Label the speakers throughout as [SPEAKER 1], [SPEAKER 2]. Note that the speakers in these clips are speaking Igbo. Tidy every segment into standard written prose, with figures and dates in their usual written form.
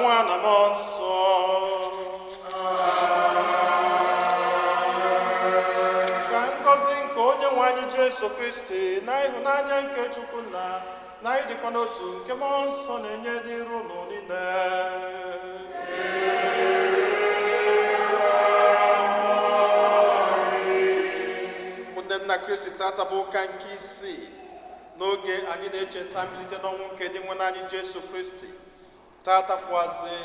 [SPEAKER 1] Nwa na Mmụọ Nsọ. Ka ngọzi nke Onye nwe anyị Jesu Kristi na ịhụnanya nke Chukwu Nna na ịdịkọ n'otu nke Mmụọ Nsọ na-enye dịrị unu niile. Ụmụnne nna Kristi, tata bụ ụka nke isii n'oge anyị na-echeta mbilite n'ọnwụ nke Dinwenụ anyị Jesu Kristi. Tata kwazi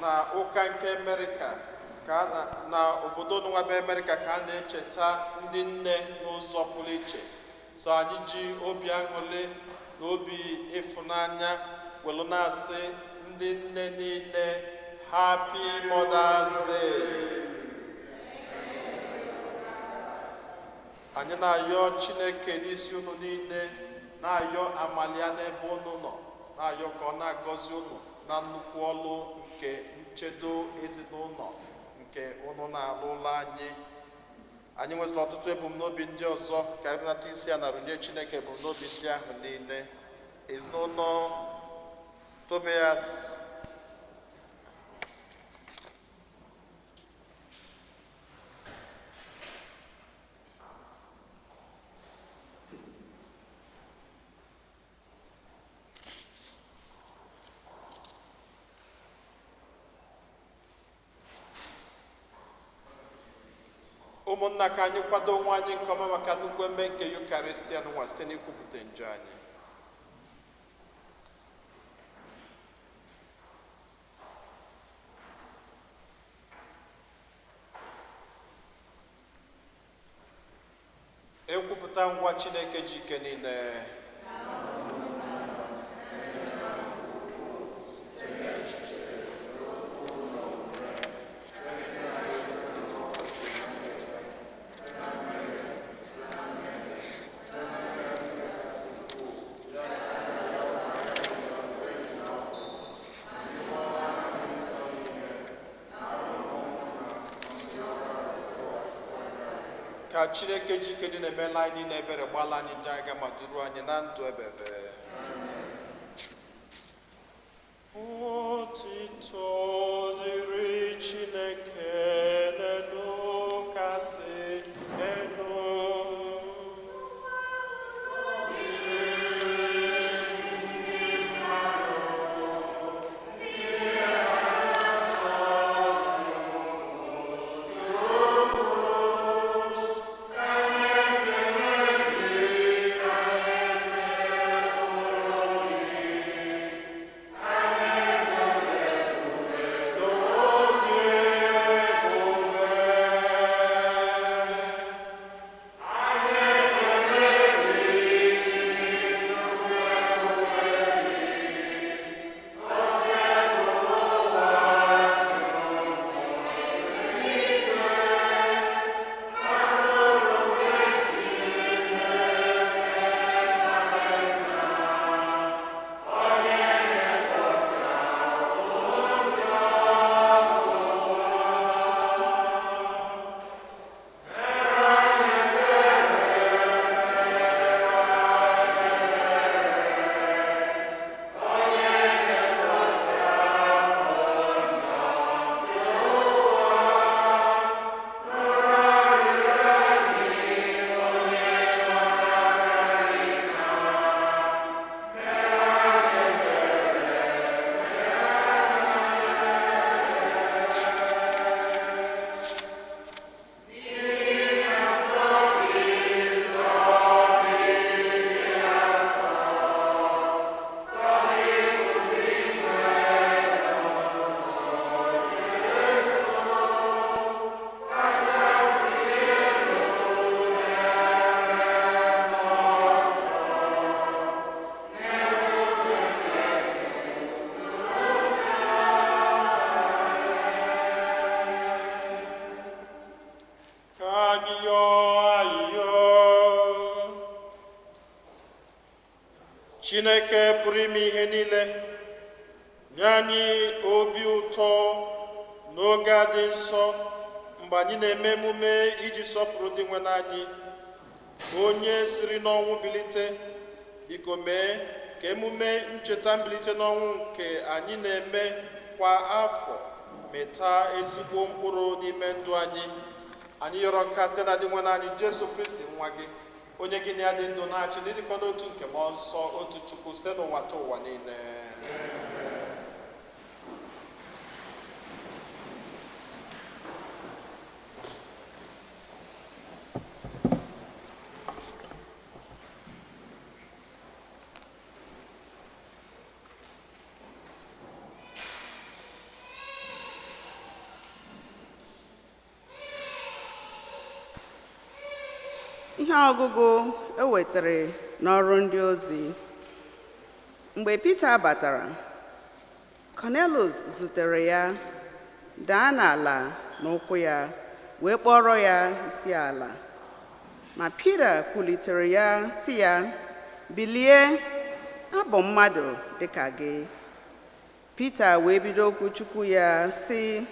[SPEAKER 1] na ụka nke Amerịka ka a na obodo nwa bụ Amerịka ka a na-echeta ndị nne n'ụzọ pụrụ iche. So anyị ji obi aṅụrị na obi ịfụnanya welu na-asị ndị nne niile, Happy Mother's Day. Anyị na-ayọ Chineke n'isi unu niile, na-ayọ amalia n'ebe unu nọ, na-ayọ ka ọ na-agọzi unu na nnukwu ọlụ nke nchedo ezinụlọ nke unu na-alụ ụlọ anyị. Anyị nweziri ọtụtụ ebumnobi ndị ọzọ. Ka anyị nata isi a na runye Chineke ebumnobi ndị ahụ niile. Ezinụlọ Tobias. Ụmụnna, ka anyị kwado onwe anyị nke ọma maka nnukwu eme nke Yukaristia nwa site n'ikwupụta njọ anyị. Ekwupụta ngwa Chineke ji ike niile. Ka Chineke ji ike dị na-emela anyị niile ebere, gbala anyị njọ aga ma duru anyị na ndụ ebebe. Otito dịrị Chineke n'elu kasị elu. Ka anyị yọọ ayịyọ. Chineke pụrụ ime ihe niile, nye anyị obi ụtọ n'oge a dị nsọ mgbe anyị na-eme emume iji sọpụrụ Dinwenụ anyị, onye siri n'ọnwụ bilite. Biko mee ka emume ncheta mbilite n'ọnwụ nke anyị na-eme Kwa afọ mịta ezigbo mkpụrụ n'ime ndụ anyị. Anyị yọrọ nka site na Dinwenụ anyị Jesu Kristi, nwa gị, onye gị na ya dị ndụ na-achị n'ịdịkọ n'otu nke Mmụọ Nsọ, otu Chukwu, site n'ụwa ta ụwa niile.
[SPEAKER 2] Ihe ọgụgụ e wetara n'Ọrụ Ndị Ozi. Mgbe Pita batara, Cornelius zutere ya, daa n'ala n'ụkwụ ya, wee kpọrọ ya isi ala. Ma Pita kwulitere ya sị ya, "Bilie, abụ mmadụ dịka gị." Pita wee bido okwu Chukwu ya sị,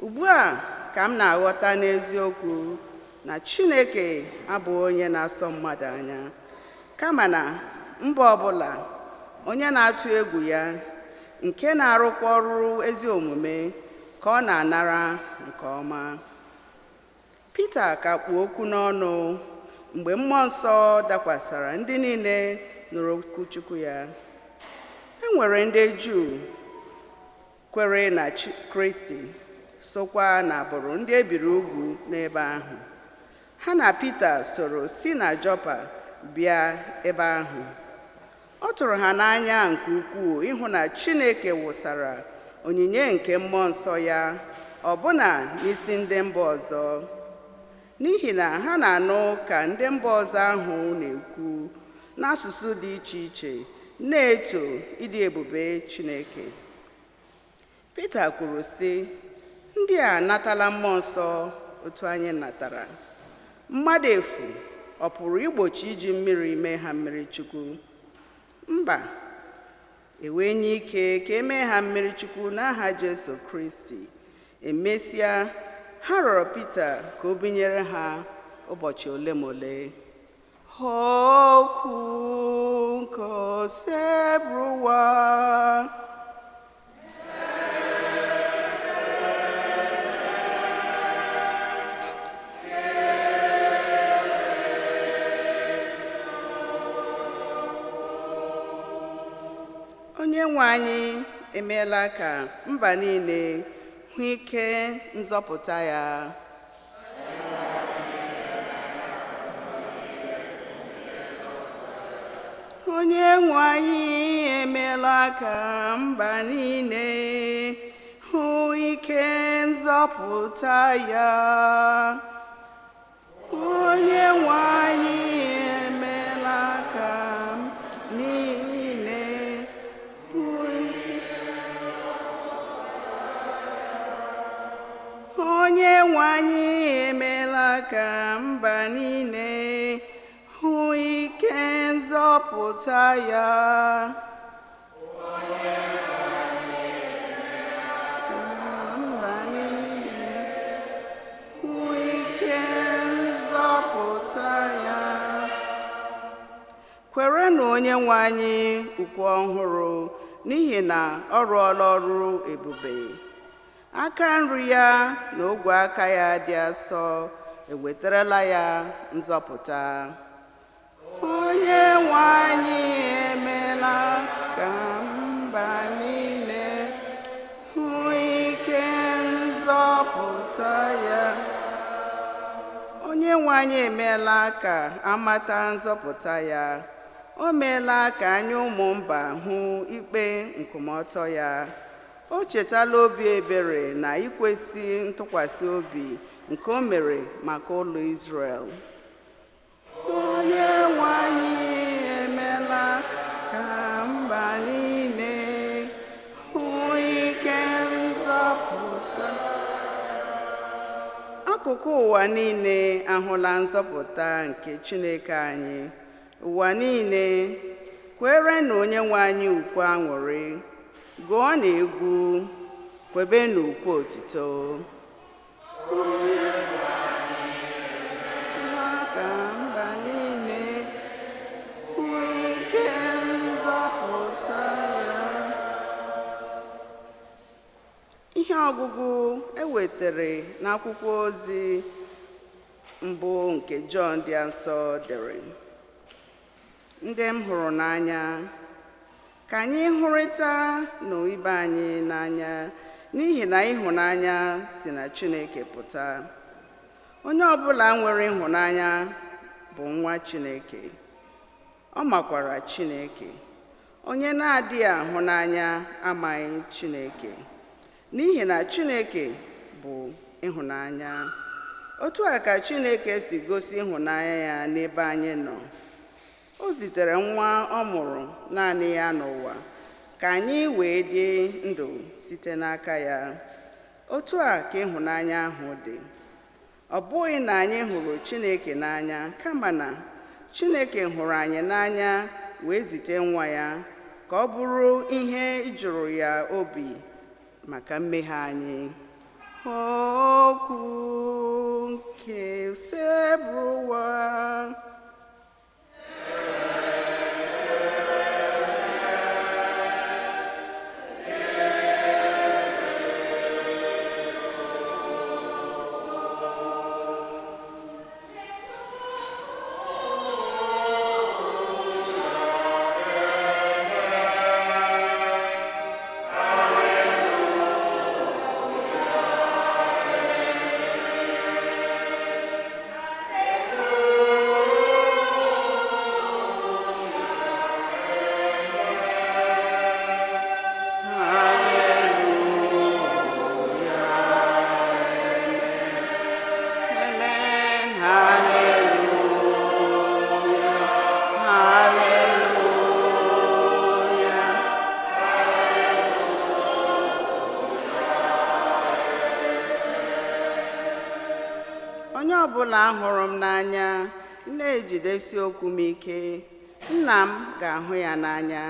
[SPEAKER 2] "Ugbu a ka m na-aghọta n'eziokwu na Chineke abụghị onye na-asọ mmadụ anya, kama na mba ọbụla onye na-atụ egwu ya, nke na-arụkwa ọrụ ezi omume, ka ọ na-anara nke ọma." Pita ka kpụ okwu n'ọnụ mgbe Mmụọ Nsọ dakwasara ndị niile nụrụ okwu Chukwu ya. E nwere ndị Juu kwere na Kristi sokwa n'agbụrụ ndị e biri ugwu n'ebe ahụ. Ha na Pita soro si na Jọpa bịa ebe ahụ. Ọ tụrụ ha n'anya nke ukwuu ịhụ na Chineke wụsara onyinye nke Mmụọ Nsọ ya ọbụna n'isi ndị mba ọzọ, n'ihi na ha na-anụ ka ndị mba ọzọ ahụ na-ekwu n'asụsụ dị iche iche na-eto ịdị ebube Chineke. Pita kwuru sị, "Ndị a anatala Mmụọ Nsọ otu anyị natara. Mmadụ efu ọ pụrụ igbochi iji mmiri mee ha mmiri Chukwu? Mba." E wee nye ike ka e mee ha mmiri Chukwu n'aha Jesu Kristi. Emesịa, ha rịọrọ Pita ka o binyere ha ụbọchị ole ma ole. Okwu nke Osebụrụwa. Onye nwe anyị emeela ka mba niile hụ ike nzọpụta ya. Onye nwe anyị emeela ka mba niile hụ ike nzọpụta ya. Onye nwe anyị emeela ka niile hụ ike. Onye nwe anyị emeela ka mba niile hụ ike nzọpụta ya. Mba niile hụ ike nzọpụta ya. Kwerenụ onye nwe anyị ukwe ọhụrụ, n'ihi na ọ rụọla ọrụ ebube. Aka nri ya na ogwe aka ya dị asọ ewetarala ya nzọpụta. Onye nwe anyị emeela ka mba niile hụ ike nzọpụta ya. Onye nwe anyị emeela ka amata nzọpụta ya. O meela ka anya ụmụ mba hụ ikpe nkwụmọtọ ya. O chetala obi ebere na ikwesị ntụkwasị obi nke o mere maka ụlọ Izrel. Onye nwe anyị emeela ka mba niile hụ ike nzọpụta. Akụkụ ụwa niile ahụla nzọpụta nke Chineke anyị. Ụwa niile, kwerenụ onye nwe anyị ukwe aṅụrị, gụọ na egwu, kwebenụ ukwe otito. Ka mba niile hụ ike nzọpụta ya. Ihe ọgụgụ e wetere n'akwụkwọ ozi mbụ nke Jọn dị nsọ dere. Ndị m hụrụ n'anya, ka anyị hụrịta n'ibe anyị n'anya, n'ihi na ịhụnanya si na Chineke pụta. Onye ọbụla nwere ịhụnanya bụ nwa Chineke, ọ makwara Chineke. Onye na-adịghị ahụ n'anya amaghị Chineke, n'ihi na Chineke bụ ịhụnanya. Otu a ka Chineke si gosi ịhụnanya ya n'ebe anyị nọ. O zitere nwa ọ mụrụ naanị ya n'ụwa ka anyị wee dị ndụ site n'aka ya. Otu a ka ịhụnanya ahụ dị. Ọ bụghị na anyị hụrụ Chineke n'anya, kama na Chineke hụrụ anyị n'anya wee zite nwa ya ka ọ bụrụ ihe jụrụ ya obi maka mmehie anyị. Okwu nke Osebụrụwa. Amen. Hallelujah. Hallelujah. Onye ọbụla hụrụ m n'anya na-ejidesi okwu m ike, nna m ga-ahụ ya n'anya,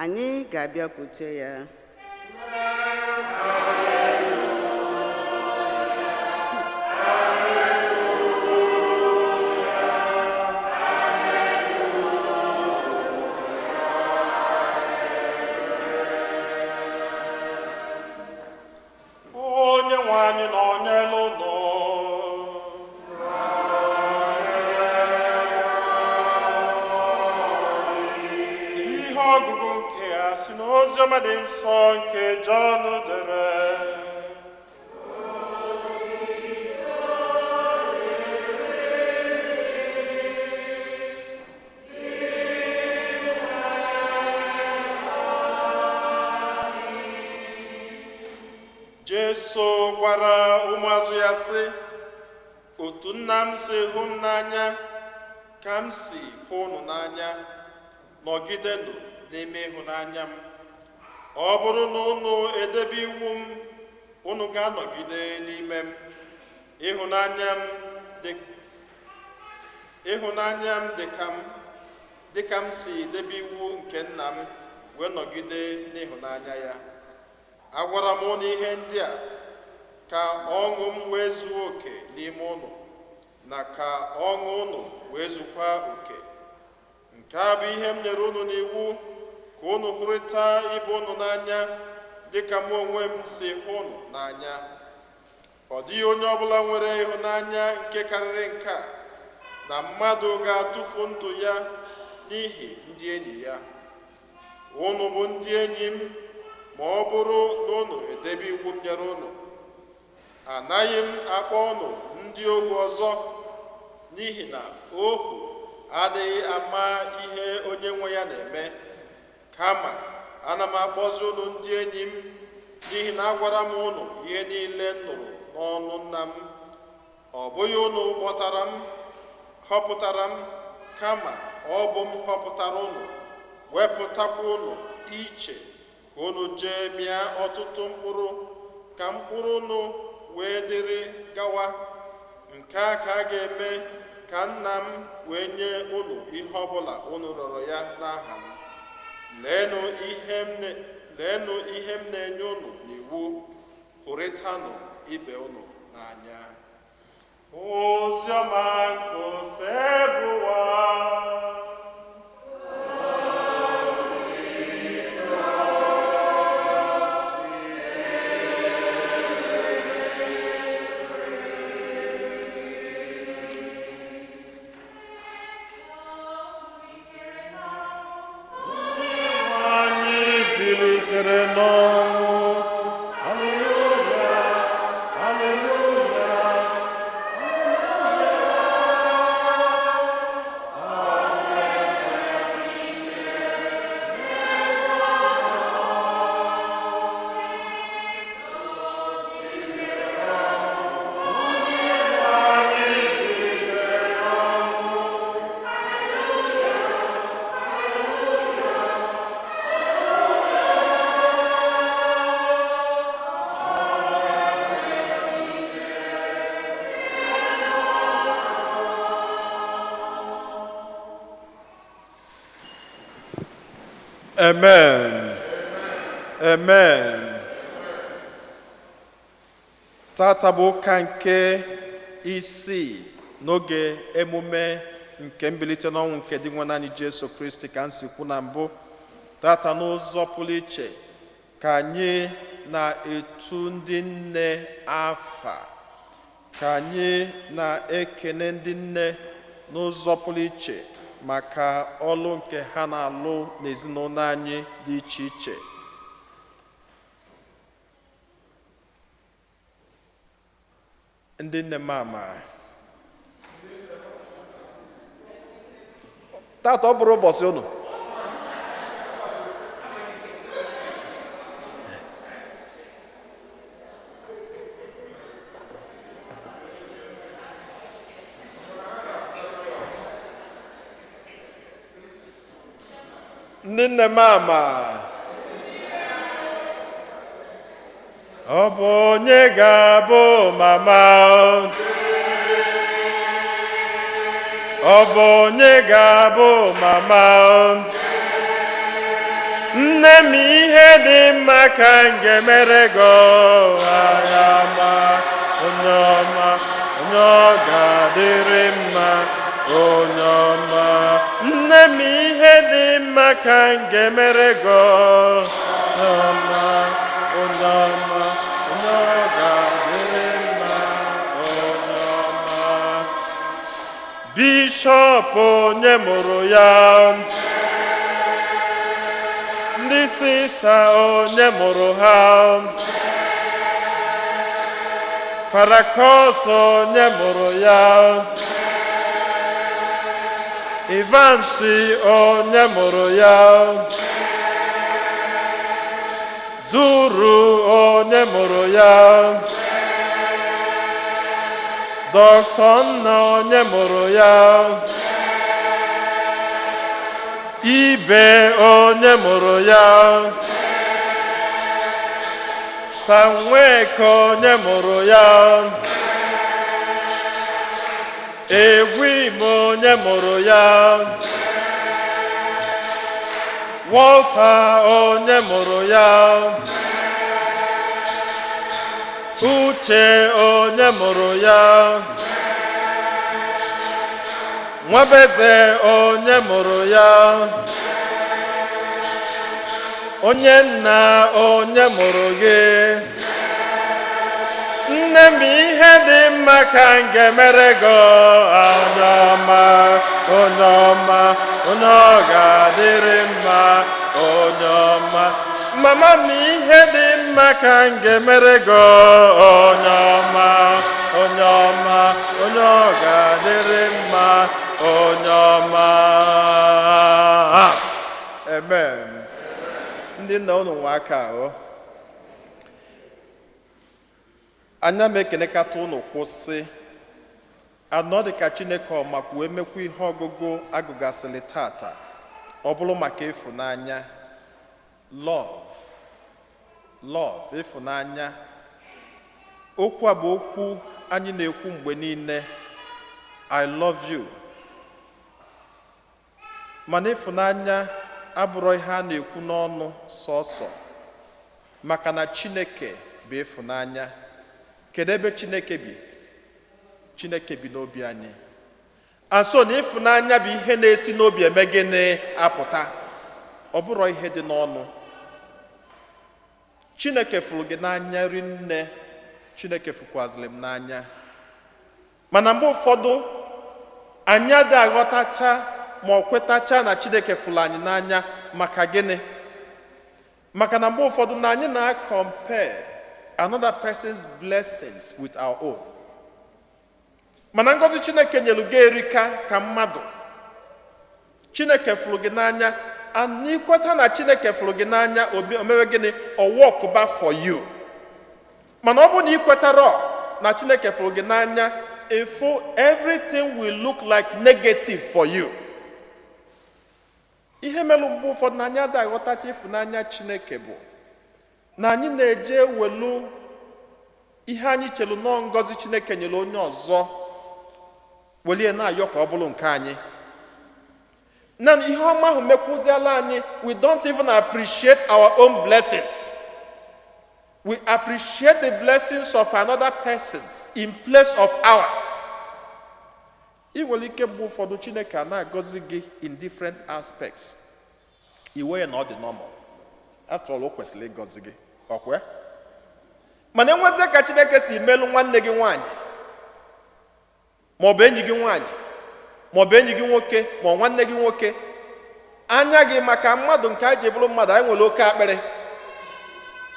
[SPEAKER 2] anyị ga-abịakwute ya.
[SPEAKER 1] Onye nwe anyị nọ n'elu ụlọ. Ihe ọgụgụ nke a si n'oziọma dị nsọ nke Jọn dere. Jesu gwara ụmụazụ ya sị, otu nna m si hụ m n'anya ka m si hụ unu n'anya, nọgidenụ n'ime ịhụnanya m. Ọ bụrụ na unu edebe iwu m, unu ga-anọgide n'ime m. Ịhụnanya m dị ka m si debe iwu nke nna m wee nọgide n'ịhụnanya ya. Agwara m unu ihe ndị a ka ọṅụ m wee zuo oke n'ime unu, na ka ọṅụ unu wee zukwa oke. Nke a bụ ihe m nyere unu n'iwu, ka unu hụrịta ibe unu n'anya dịka mụ onwe m si hụ unu n'anya. Ọ dịghị onye ọbụla nwere ịhụnanya nke karịrị nke a, na mmadụ ga-atụfu ndụ ya n'ihi ndị enyi ya. Unu bụ ndị enyi m ma ọ bụrụ na unu edebe iwu m nyere unu. Anaghị m akpọ unu ndị ohu ọzọ, n'ihi na ohu adịghị ama ihe onye nwe ya na-eme. Kama ana m akpọzi unu ndị enyi m, n'ihi na agwara m unu ihe niile m nụrụ n'ọnụ nna m. Ọ bụghị unu kpọtara m, họpụtara m, kama ọ bụ m họpụtara unu, wepụtakwa unu iche ka unu jee mịa ọtụtụ mkpụrụ, ka mkpụrụ unu wee dịrị gawa. Nke a ka a ga-eme ka nna m wee nye unu ihe ọbụla unu rịọrọ ya n'aha m. Leenụ ihe m na-enye unu n'iwu: hụrịtanụ ibe unu n'anya. Oziọma nke Osebụrụwa. Amen. Amen. Tata bụ ụka nke isii n'oge emume nke mbilite n'ọnwụ nke Dinwenụ anyị Jesu Kristi. Ka m si kwu na mbụ, tata n'ụzọ pụrụ iche ka anyị na-etu ndị nne afa, ka anyị na-ekene ndị nne n'ụzọ pụrụ iche maka ọlụ nke ha na-alụ n'ezinụlọ anyị dị iche iche. Ndị nne m ama tata ọ bụrụ ụbọchị unu. Ndị nne m ama, ọ bụ onye ga-abụ mama? Ọ bụ onye ga-abụ mama? Nne m, ihe dị mma ka m ga-emere gị. Anya ọma, onye ọma, onye ọ ga-adịrị mma, onye ọma. Nne m, ihe dị mma ka m ga-emere gị. Onye ọma, onye ọma, onye ọ ga-adịrị mma, onye ọma. Bishọp onye mụrụ ya? Ndị sista onye mụrụ ha? Farakọs onye mụrụ ya? Ivansi onye mụrụ ya? Zuru onye mụrụ ya? Dọkịta nna onye mụrụ ya? Ibe onye mụrụ ya? Sanweke onye mụrụ ya? Egwuime onye mụrụ ya? Walter onye mụrụ ya? Uche onye mụrụ ya? Nwabeze onye mụrụ ya? Onye nna onye mụrụ gị? Nne m, ihe dị mma ka m ga-emere gị. Onye ọma, onye ọma, onye ọ ga-adịrị mma, onye ọma. Mama m, ihe dị mma ka m ga-emere gị. Onye ọma, onye ọma, onye ọ ga-adịrị mma, onye ọma. Amen. Ndị nna, unu nwe aka ahụ anya m ekenekata unu. Kwụsị anọ dị ka Chineke ọmakwa wee mekwa ihe ọgụgụ agụgasịrị tata, ọ bụrụ maka ịfụnanya, love, love, ịfụnanya. Okwu a bụ okwu anyị na-ekwu mgbe niile, "I love you." Mana ịfụnanya abụrụ ihe a na-ekwu n'ọnụ sọsọ, maka na Chineke bụ ịfụnanya. Kedu ebe Chineke bi? Chineke bi n'obi anyị. And so na ịfụnanya bụ ihe na-esi n'obi eme gịnị? Apụta. Ọ bụrụ ihe dị n'ọnụ. Chineke fụrụ gị n'anya rinne, Chineke fụkwazịrị m n'anya. Mana mgbe ụfọdụ anyị adịghị aghọtacha ma ọ kwetacha na Chineke fụrụ anyị n'anya. Maka gịnị? Maka na mgbe ụfọdụ na anyị na-compare another person's blessings with our own. Mana ngọzi Chineke nyelu gị erika ka mmadụ. Chineke fụrụ gị n'anya, and ikweta na Chineke fụrụ gị n'anya, o mewe gịnị? Ọ workba for you. Mana ọ bụrụ na ị kwetara na Chineke fụrụ gị n'anya, ịfụ everything will look like negative for you. Ihe melụ mgbe ụfọdụ na anyị adịghị aghọtacha ịfụnanya Chineke bụ na anyị na-eje welu ihe anyị chelu nọọ ngọzi Chineke nyere onye ọzọ, welie na-ayọ ka ọ bụrụ nke anyị. Ndị nna, Na ihe ọma ahụ mekwuziela anyị, we don't even appreciate our own blessings. We appreciate the blessings of another person in place of ours. Ị nwere ike mgbe ụfọdụ Chineke a na-agọzi gị in different aspects, iwe ya na ọ dị normal. After all, o kwesịrị ịgọzi gị ọkwe. Mana enwezie ka Chineke si melụ nwanne gị nwaanyị, maọbụ enyi gị nwaanyị, maọbụ enyi gị nwoke, ma ọ nwanne gị nwoke, anya gị, maka mmadụ nke anyị ji bụrụ mmadụ, anyị nwere oke akpịrị.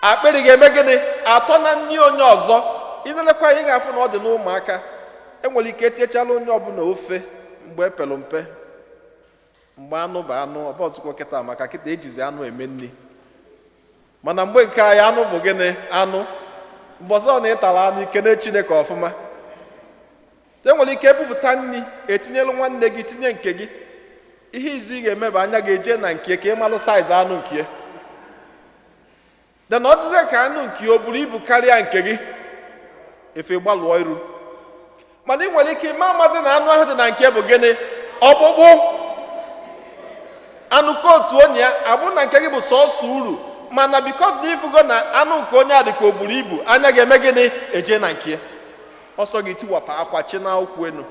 [SPEAKER 1] Akpịrị ga-eme gịnị? Atọ na nri onye ọzọ. Ịnelekwa, ị ga-afụ na ọ dị n'ụmụaka. Enwere ike etiechala onye ọbụla ofe mgbe epelu mpe, mgbe anụ bụ anụ ọbọzikwa kịta, maka kịta ejizi anụ eme nri. Mana mgbe nke anyị, anụ bụ gịnị? Anụ. Mgbe ọzọ na ịtara anụ, ikene Chineke ọfụma. Enwere ike ebupụta nri, etinyelu nwanne gị, tinye nke gị. Ihe izu ị ga-eme bụ anya ga-eje na nke ka ị malụ size anụ nke. Then ọ dịzie ka anụ nke o buru ibu karịa nke gị, efe gbalụọ iru. Mana ị nwere ike ịma amazi na anụ ahụ dị na nke bụ gịnị? Ọkpụkpụ anụ kootu onye ya abụ na nke gị bụ sọọsọ uru. Mana because na ifugo na anụ nke onye a dị ka o buru ibu, anya ga-eme gịnị? Eje na nke ya. Ọsọ gị tiwapụ akwa chi na ụkwụ enu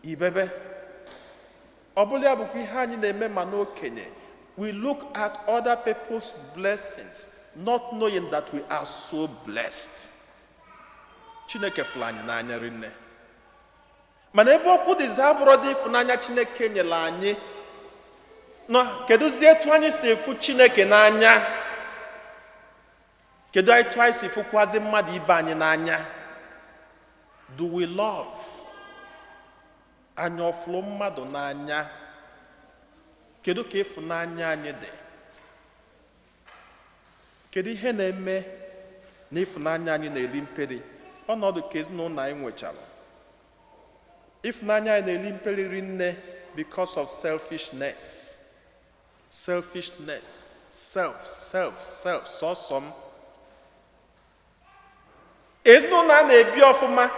[SPEAKER 1] ibebe. Ọ bụla ya bụkwa ihe anyị na-eme. Ma n'okenye, we look at other people's blessings, not knowing that we are so blessed. Chineke fụrụ anyị n'anya rinne. Mana ebe okwu dịzi abụrọ dị ịfụnanya Chineke nyere anyị nọ, kedụzie etu anyị si efu Chineke n'anya? Kedu etu anyị si fụkwazi mmadụ ibe anyị n'anya? Do we love? Anyị ọfụrụ mmadụ n'anya? Kedu ka ịfụnanya anyị dị? Kedu ihe na-eme na ịfụnanya anyị na-eri mperi? Ọnọdụ ka ezinụlọ anyị nwechara, ịfụnanya anyị na-eri mperi rinne because of selfishness, selfishness, self, self, self, sọsọ m. Ezinụlọ a na-ebi ọfụma,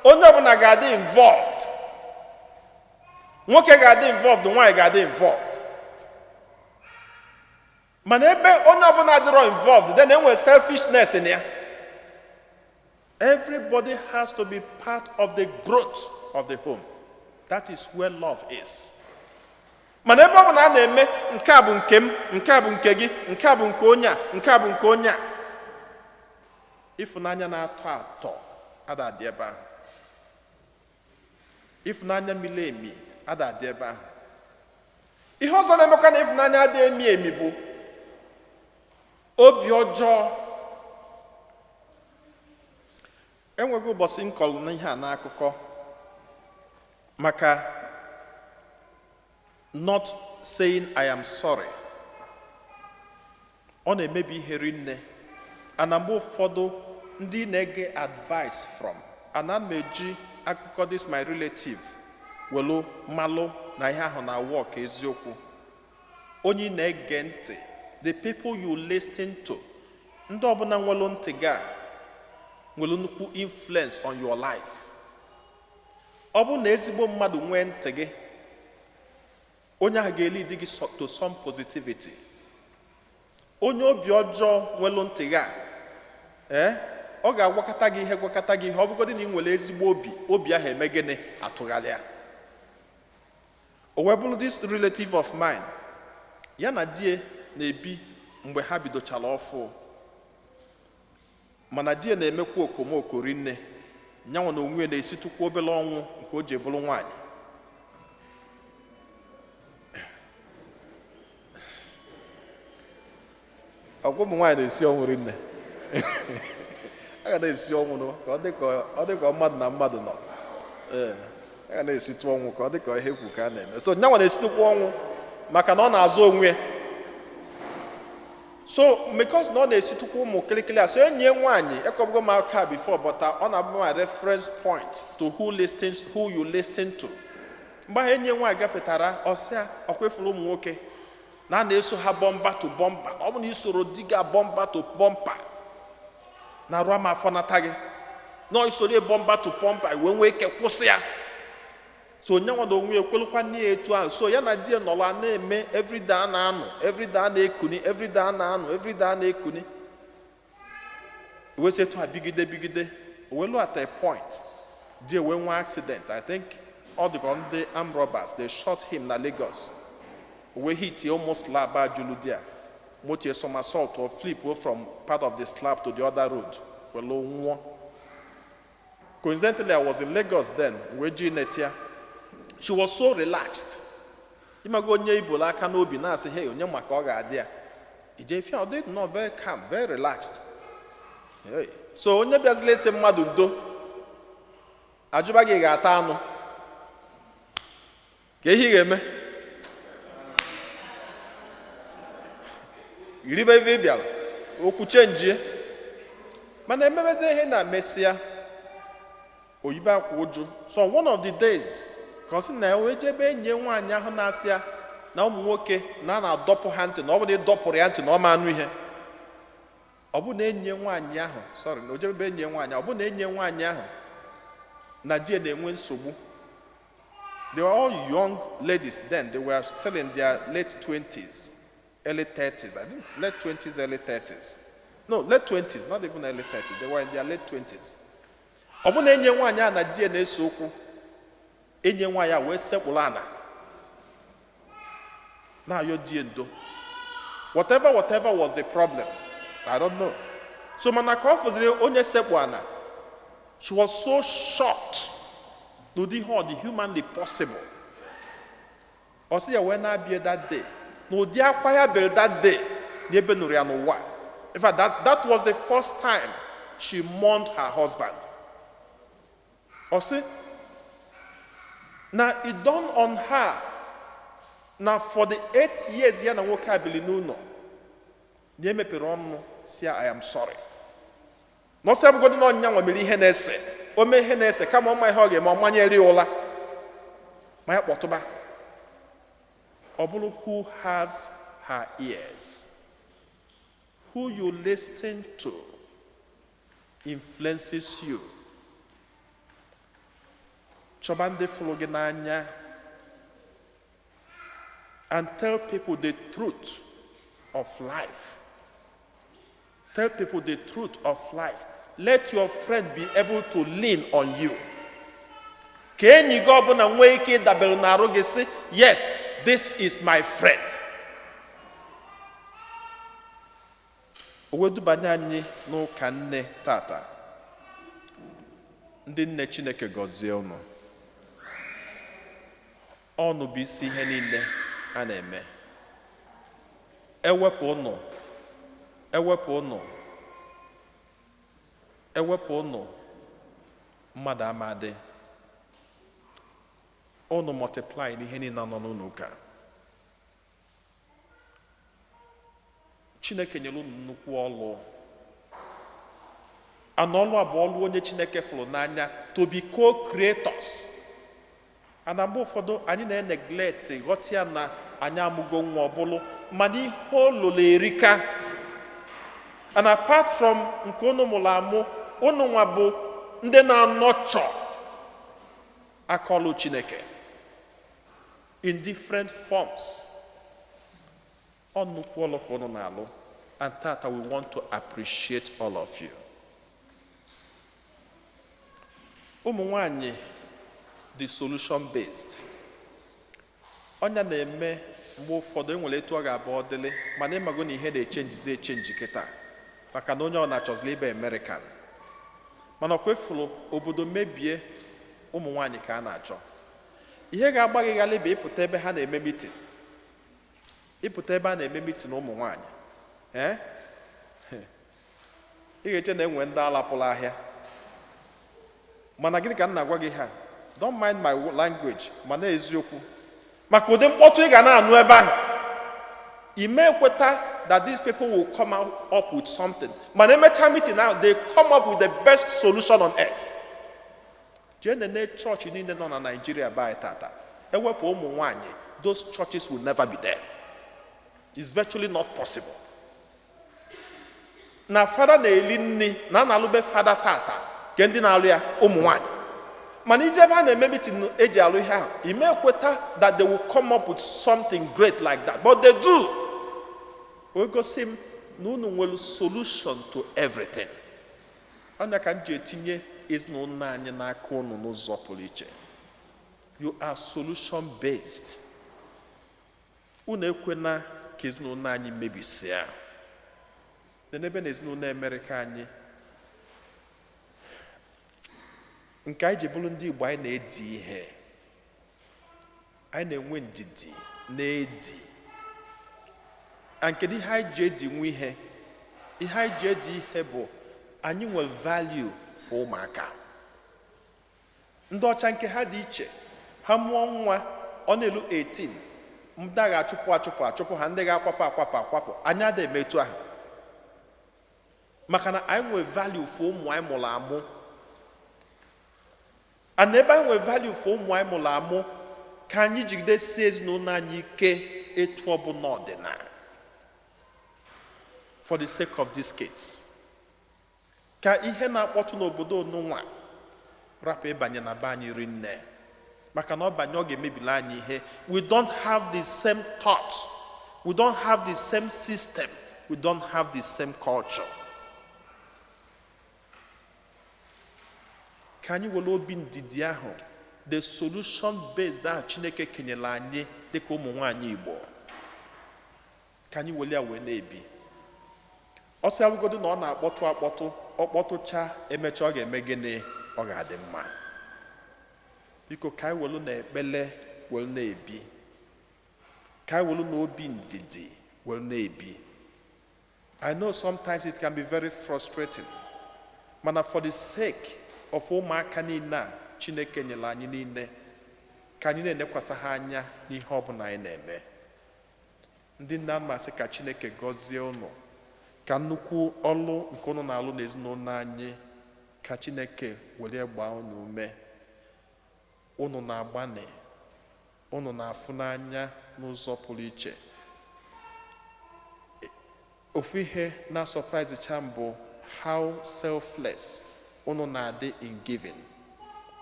[SPEAKER 1] onye ọbụla ga-adị involved. Nwoke ga-adị involved, nwaanyị ga-adị involved. Mana ebe onye ọbụla adịrọ involved, then enwere selfishness in ya. Everybody has to be part of the growth of the home. That is where love is. Mana ebe ọ bụ na a na-eme nke a bụ nke m, nke a bụ nke gị, nke a bụ nke onye a, nke a bụ nke onye a, ịfụnanya na-atọ atọ ada adị ebe ahụ. Ịfụnanya miri emi ada adị ebe ahụ. Ihe ọzọ na-emekwa na ịfụnanya adịghị emi emi bụ obi ọjọọ. Enweghị ụbọchị nkọlụ n'ihe a n'akụkọ maka not saying "I am sorry". Ọ na-emebi ihe rinne. Ana mgbe ụfọdụ ndị na-ege advice from, ana m eji akụkọ this my relative welu malụ na ihe ahụ na work eziokwu. Onye ị na-ege ntị, the people you listen to, ndị ọbụla nwelu ntị ga nwere nnukwu influence on your life. Ọ bụrụ na ezigbo mmadụ nwee ntị gị, onye ahụ ga-elid gị to some positivity. Onye obi ọjọọ nwelu ntị gị a, ee, ọ ga-agwakọta gị ihe, gwakọta gị ihe. Ọ bụgodị na ị nwere ezigbo obi, obi ahụ eme gịnị? Atụgharịa. O wee bụrụ this relative of mine, ya na die na-ebi mgbe ha bidochara ọfụ. Mana die na-emekwa okomoko rinne. Nyanwa na onwe ya na-esitukwa obere ọnwụ nke o ji bụrụ nwaanyị. Ọgwụ ụmụ nwaanyị na-esi ọnwụ rinne. A ga na-esi ọnwụ nụ ka ọ dị ka ọ dị ka mmadụ na mmadụ nọ. Ee, a ga na-esitụ ọnwụ ka ọ dị ka ihe kwu ka a na-eme. So nyanwa na-esitukwa ọnwụ maka na ọ na-azụ onwe ya. So because na ọ na-esitukwa ụmụ kịrịkịrị a, so enyi ya nwaanyị ekọbụgo m aka before, but ọ na-abụ my reference point to who listens, who you listen to. Mgbe ahụ enyi ya nwaanyị gafetara, ọsịa ọkwa efuru ụmụ nwoke na a na-eso ha bumper to bumper, na ọ bụ na isoro di gị bumper to bumper na arụ ama afọ nata gị, na isoro bumper to bumper wee nwee ike kwụsị ya. So onye nwa na onwe ya ekwelukwa nne ya etu ahụ. So ya na di ya nọrọ, a na-eme everyday, a na-anụ everyday, a na-ekuni everyday, a na-anụ everyday, a na-ekuni. Wee sị etu a bigide bigide, o wee lu at a point, di ya wee nwee accident. I think ọ dịka ndị armed robbers, they shot him na Lagos. O wee hit ụmụ slab a julu di a moto, somersault or flip from part of the slab to the other road, wee nwụọ. Coincidentally, I was in Lagos then, wee ji netia. She was so relaxed. Ịmago onye ibola aka n'obi na-asị, "Hey, onye maka ọ ga-adị ya ije fia?" Ọ dị nnọọ very calm, very relaxed. Hey. So onye bịazila isi mmadụ ndo, ajụba gị, ga-ata anụ ka ihe ị ga-eme, ribe ife ị bịara okwu chenjie. Mana emebezi ihe na mesịa, oyibe akwa ụjụ. So on one of the days, ka ọ sị na wee jebe enyi nwaanyị ahụ na-asị ya na ụmụ nwoke na a na-adọpụ ha ntị, na ọ bụ na ịdọpụrụ ya ntị na ọ ma anụ ihe. Ọ bụ na enyi nwaanyị ahụ, sorry, na o jebe enyi nwaanyị, ọ bụ na enyi nwaanyị ahụ na di ya na-enwe nsogbu. They were all young ladies then. They were still in their late 20s, early 30s, I think. Late 20s, early 30s. No, late 20s, not even early 30s. They were in their late 20s. Ọ bụ na enyi nwaanyị a na di ya na-ese okwu. Enyi nwaanyị a wee sekpụrụ ana na-ayọ di ya ndo. Whatever, whatever was the problem, I don't know. So mana ka ọ fụziri onye sekpụ ana, she was so shocked n'ụdị ihe ọ dị humanly possible. Ọ sị ya wee na-abịa that day, n'ụdị akwa ya bere that day, n'ebe nụrụ ya n'ụwa. In fact, that was the first time she mourned her husband. Ọ sị na it dawned on her na for the 8 years ya na nwoke a bili n'ụlọ, na emepere ọnụ si ya, "I am sorry." Na ọsị abụgodị na ọnyịnya nwa mere ihe na-ese, o mee ihe na-ese, kama ọma ihe ọ ga-eme, ọ manyere ya ụla ma ya kpọtụba. Ọ bụrụ who has her ears, who you listen to influences you. Chọba ndị fụrụ gị n'anya and tell people the truth of life. Tell people the truth of life. Let your friend be able to lean on you. Ka enyi gị ọbụla nwee ike ịdabere n'arụ gị, sị, "Yes, this is my friend." O wee dubanye anyị n'ụka nne tata. Ndị nne, Chineke gọzie unu. Ọnụ bụ isi ihe niile a na-eme. Ewepụ ụnụ, ewepụ ụnụ, ewepụ ụnụ, mmadụ amadị. Ụnụ multiply n'ihe niile nọ n'ụlọ ụka. Chineke nyere unu nnukwu ọlụ. Ana ọlụ a bụ ọlụ onye Chineke fụrụ n'anya, to be co-creators. Ana mgbe ụfọdụ anyị na-eneglect, ghọta ya na anyị amụgo nwa ọbụlụ, mana ihe o lụrụ erika. And apart from nke unu mụrụ amụ, unu nwa bụ ndị na-anọchọ aka ọlụ Chineke in different forms. Ọ nnukwu ọlụ ka unu na-alụ, and tata we want to appreciate all of you. Ụmụ nwanyị dị solution based. Ọnya na-eme mgbe ụfọdụ enwere etu ọ ga-abụ ọ dịlị, mana ịmago na ihe na-echenjizi echenji kịta, maka na onye ọ na-achọzili ịba American. Mana ọkwa efuru obodo mebie, ụmụ nwaanyị ka a na-achọ. Ihe ga-agba gị ghalị bụ ịpụta ebe ha na-eme meeting, ịpụta ebe a na-eme meeting ụmụ nwaanyị, ee, ị ga-eche na enwe ndị alapụrụ ahịa. Mana gịnị ka m na-agwa gị ha? Don't mind my language, mana eziokwu, maka ụdị mkpọtụ ị ga na-anụ ebe ahụ, ị may ekweta that these people will come out up with something. Mana emechaa meeting ahụ, they come up with the best solution on earth. Jee nene chọọchị niile nọ na Nigeria by tata, ewepụ ụmụ nwanyị, those churches will never be there. It's virtually not possible. Na fada na-eli nri na a na-alụbe fada tata, nke ndị na-alụ ya ụmụ nwanyị. Mana ije ebe a na-eme meeting eji alụ ihe ahụ, ime ekweta that they will come up with something great like that, but they do. Wee gosi m na unu nwere solution to everything. Ọnya ka m ji etinye ezinụlọ anyị n'aka unu n'ụzọ pụrụ iche. You are solution based. Unu ekwena ka ezinụlọ anyị mebisia. N'ebe na ezinụlọ Amerịka anyị, nke anyị ji bụrụ ndị Igbo, anyị na-edi ihe, anyị na-enwe ndidi na-edi. And kedu ihe anyị ji edi nwe ihe? Ihe anyị ji edi ihe bụ anyị nwere value for ụmụaka. Ndị ọcha nke ha dị iche. Ha mụọ nwa, ọ na-elu 18, ndị a ga-achụpụ achụpụ achụpụ ha, ndị ga-akwapụ akwapụ akwapụ. Anyị adịghị eme etu ahụ, maka na anyị nwere value for ụmụ anyị mụrụ amụ. And ebe anyị nwere value for ụmụ anyị mụrụ amụ, ka anyị jigidesie ezinụlọ anyị ike etu ọbụla ọdịnala, for the sake of these kids, ka ihe na-akpọtụ n'obodo onunwa rapụ ịbanye na be anyị rinne, maka na ọ banye, ọ ga-emebili anyị ihe. We don't have the same thought, we don't have the same system, we don't have the same culture. Ka anyị were obi ndidi ahụ, the solution based ahụ Chineke kenyere anyị dịka ụmụ nwanyị Igbo, ka anyị were ya wee na-ebi. Ọsị awụgodo na ọ na-akpọtụ akpọtụ, ọ kpọtụcha, emechaa, ọ ga-eme gịnị? Ọ ga-adị mma. Biko, ka anyị welu na ekpele welu na-ebi, ka anyị welu na obi ndidi welu na-ebi. I know sometimes it can be very frustrating, mana for the sake of ụmụaka niile a Chineke nyere anyị niile, ka anyị na-enekwasị ha anya n'ihe ọbụla anyị na-eme. Ndị nna, mmasị ka Chineke gọzie unu, ka nnukwu ọlụ nke unu na-alụ n'ezinụlọ anyị, ka Chineke were gbaa unu ume. Unu na-agbanị, unu na-afụ n'anya n'ụzọ pụrụ iche. Ofu ihe na-surprise cha m bụ how selfless unu na-adị in giving.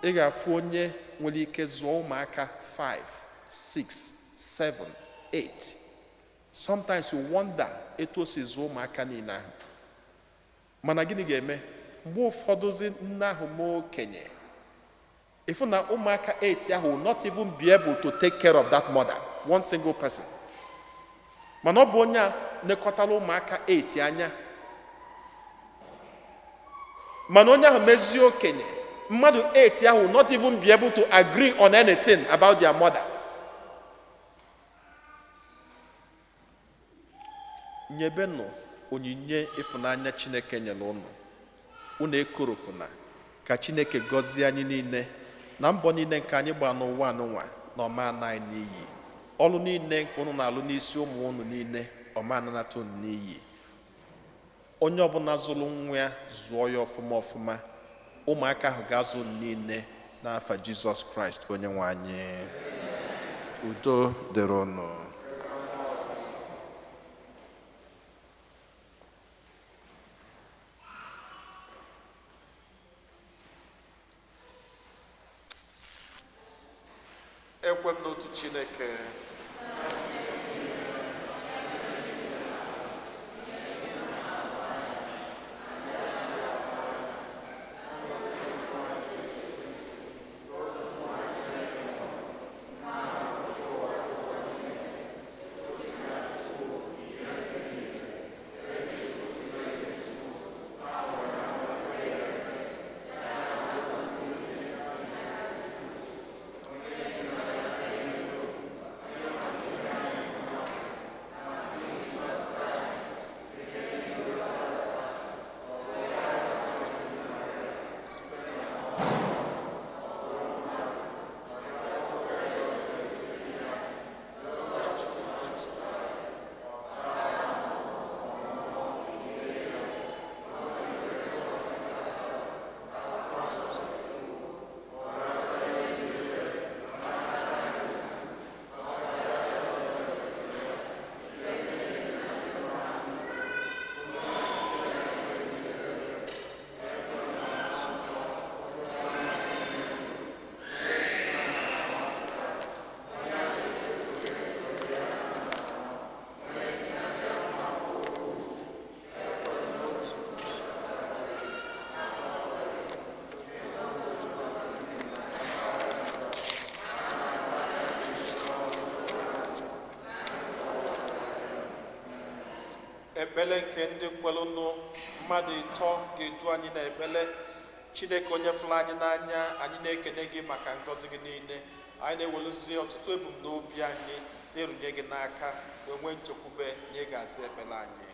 [SPEAKER 1] Ị ga-afụ onye nwere ike zụọ ụmụaka 5, 6, 7, 8. Sometimes you wonder etu o si zụọ ụmụaka niile ahụ. Mana gịnị ga-eme mgbe ụfọdụzi nne ahụ mee okenye, ịfụ na ụmụaka 8 ahụ will not even be able to take care of that mother, one single person? Mana ọ bụ onye a nekọtara ụmụaka 8 anya. Mana onye ahụ mezie okenye, mmadụ 8 ahụ will not even be able to agree on anything about their mother. Nyebenụ onyinye ịfụnanya Chineke nyere unu. Unu ekoropụna. Ka Chineke gọzie anyị niile na mbọ niile nke anyị gbaa n'ụwa anụnwa, na ọma ana anyị n'iyi. Ọrụ niile nke unu na-alụ n'isi ụmụ unu niile, ọma ananata unu n'iyi. Onye ọbụla zụrụ nwa ya, zụọ ya ọfụma ọfụma, ụmụaka ahụ ga-azụ unu niile, n'afa Jizọs Kraịst onye nwe anyị. Udo dịrị unu. Ekwe m n'otu Chineke, Ekpele nke ndị kwelụnụ mmadụ ịtọ ga-edu anyị n'ekpele. Chineke onye fụrụ anyị n'anya, anyị na-ekene gị maka ngọzi gị niile. Anyị na-eweluzi ọtụtụ ebumnobi anyị na-erunye gị n'aka, wee nwee nchekwube na ị ga-aza ekpele anyị.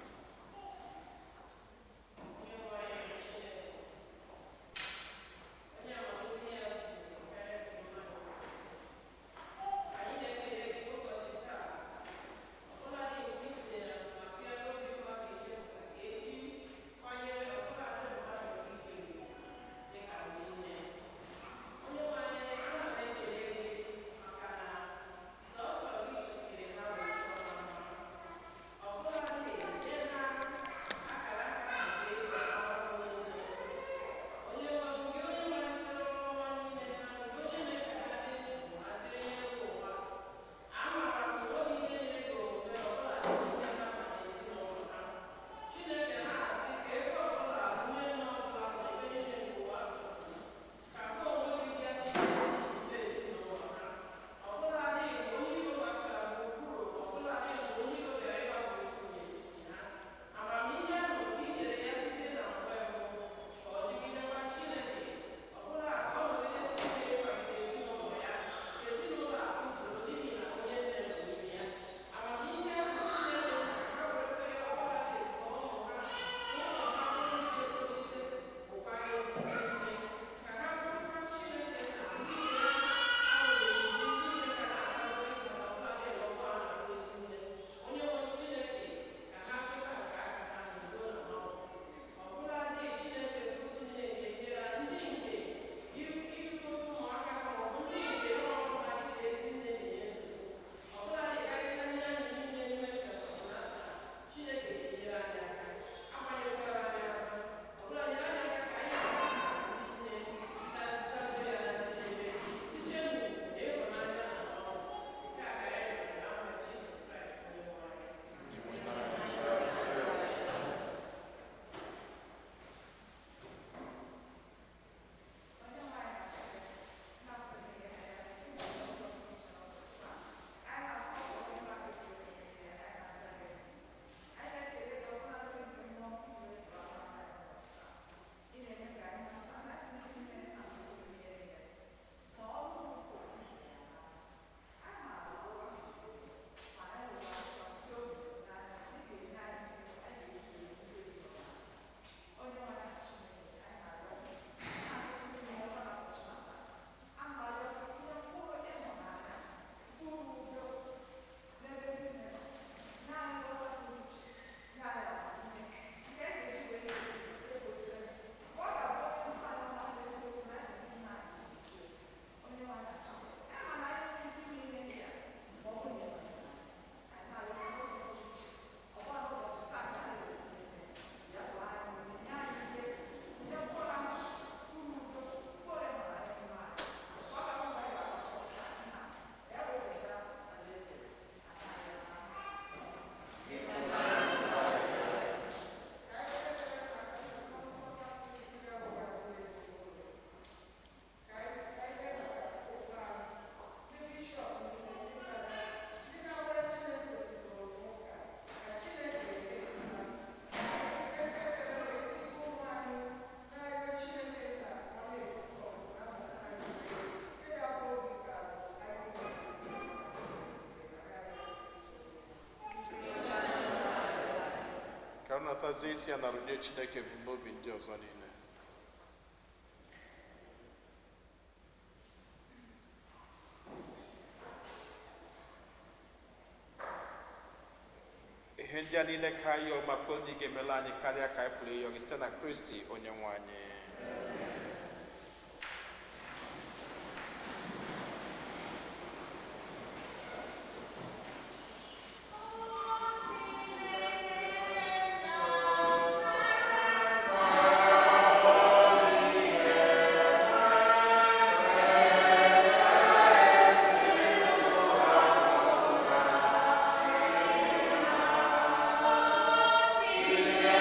[SPEAKER 1] Ka m natazie isi ya na runye Chineke ebumnobi ndị ọzọ niile. Ihe ndị a niile ka anyị yọrọ ma kwere na ị ga-emela anyị karịa ka anyị pụrụ ịyọ gị, site na Kristi onye nwe anyị.
[SPEAKER 3] Chineke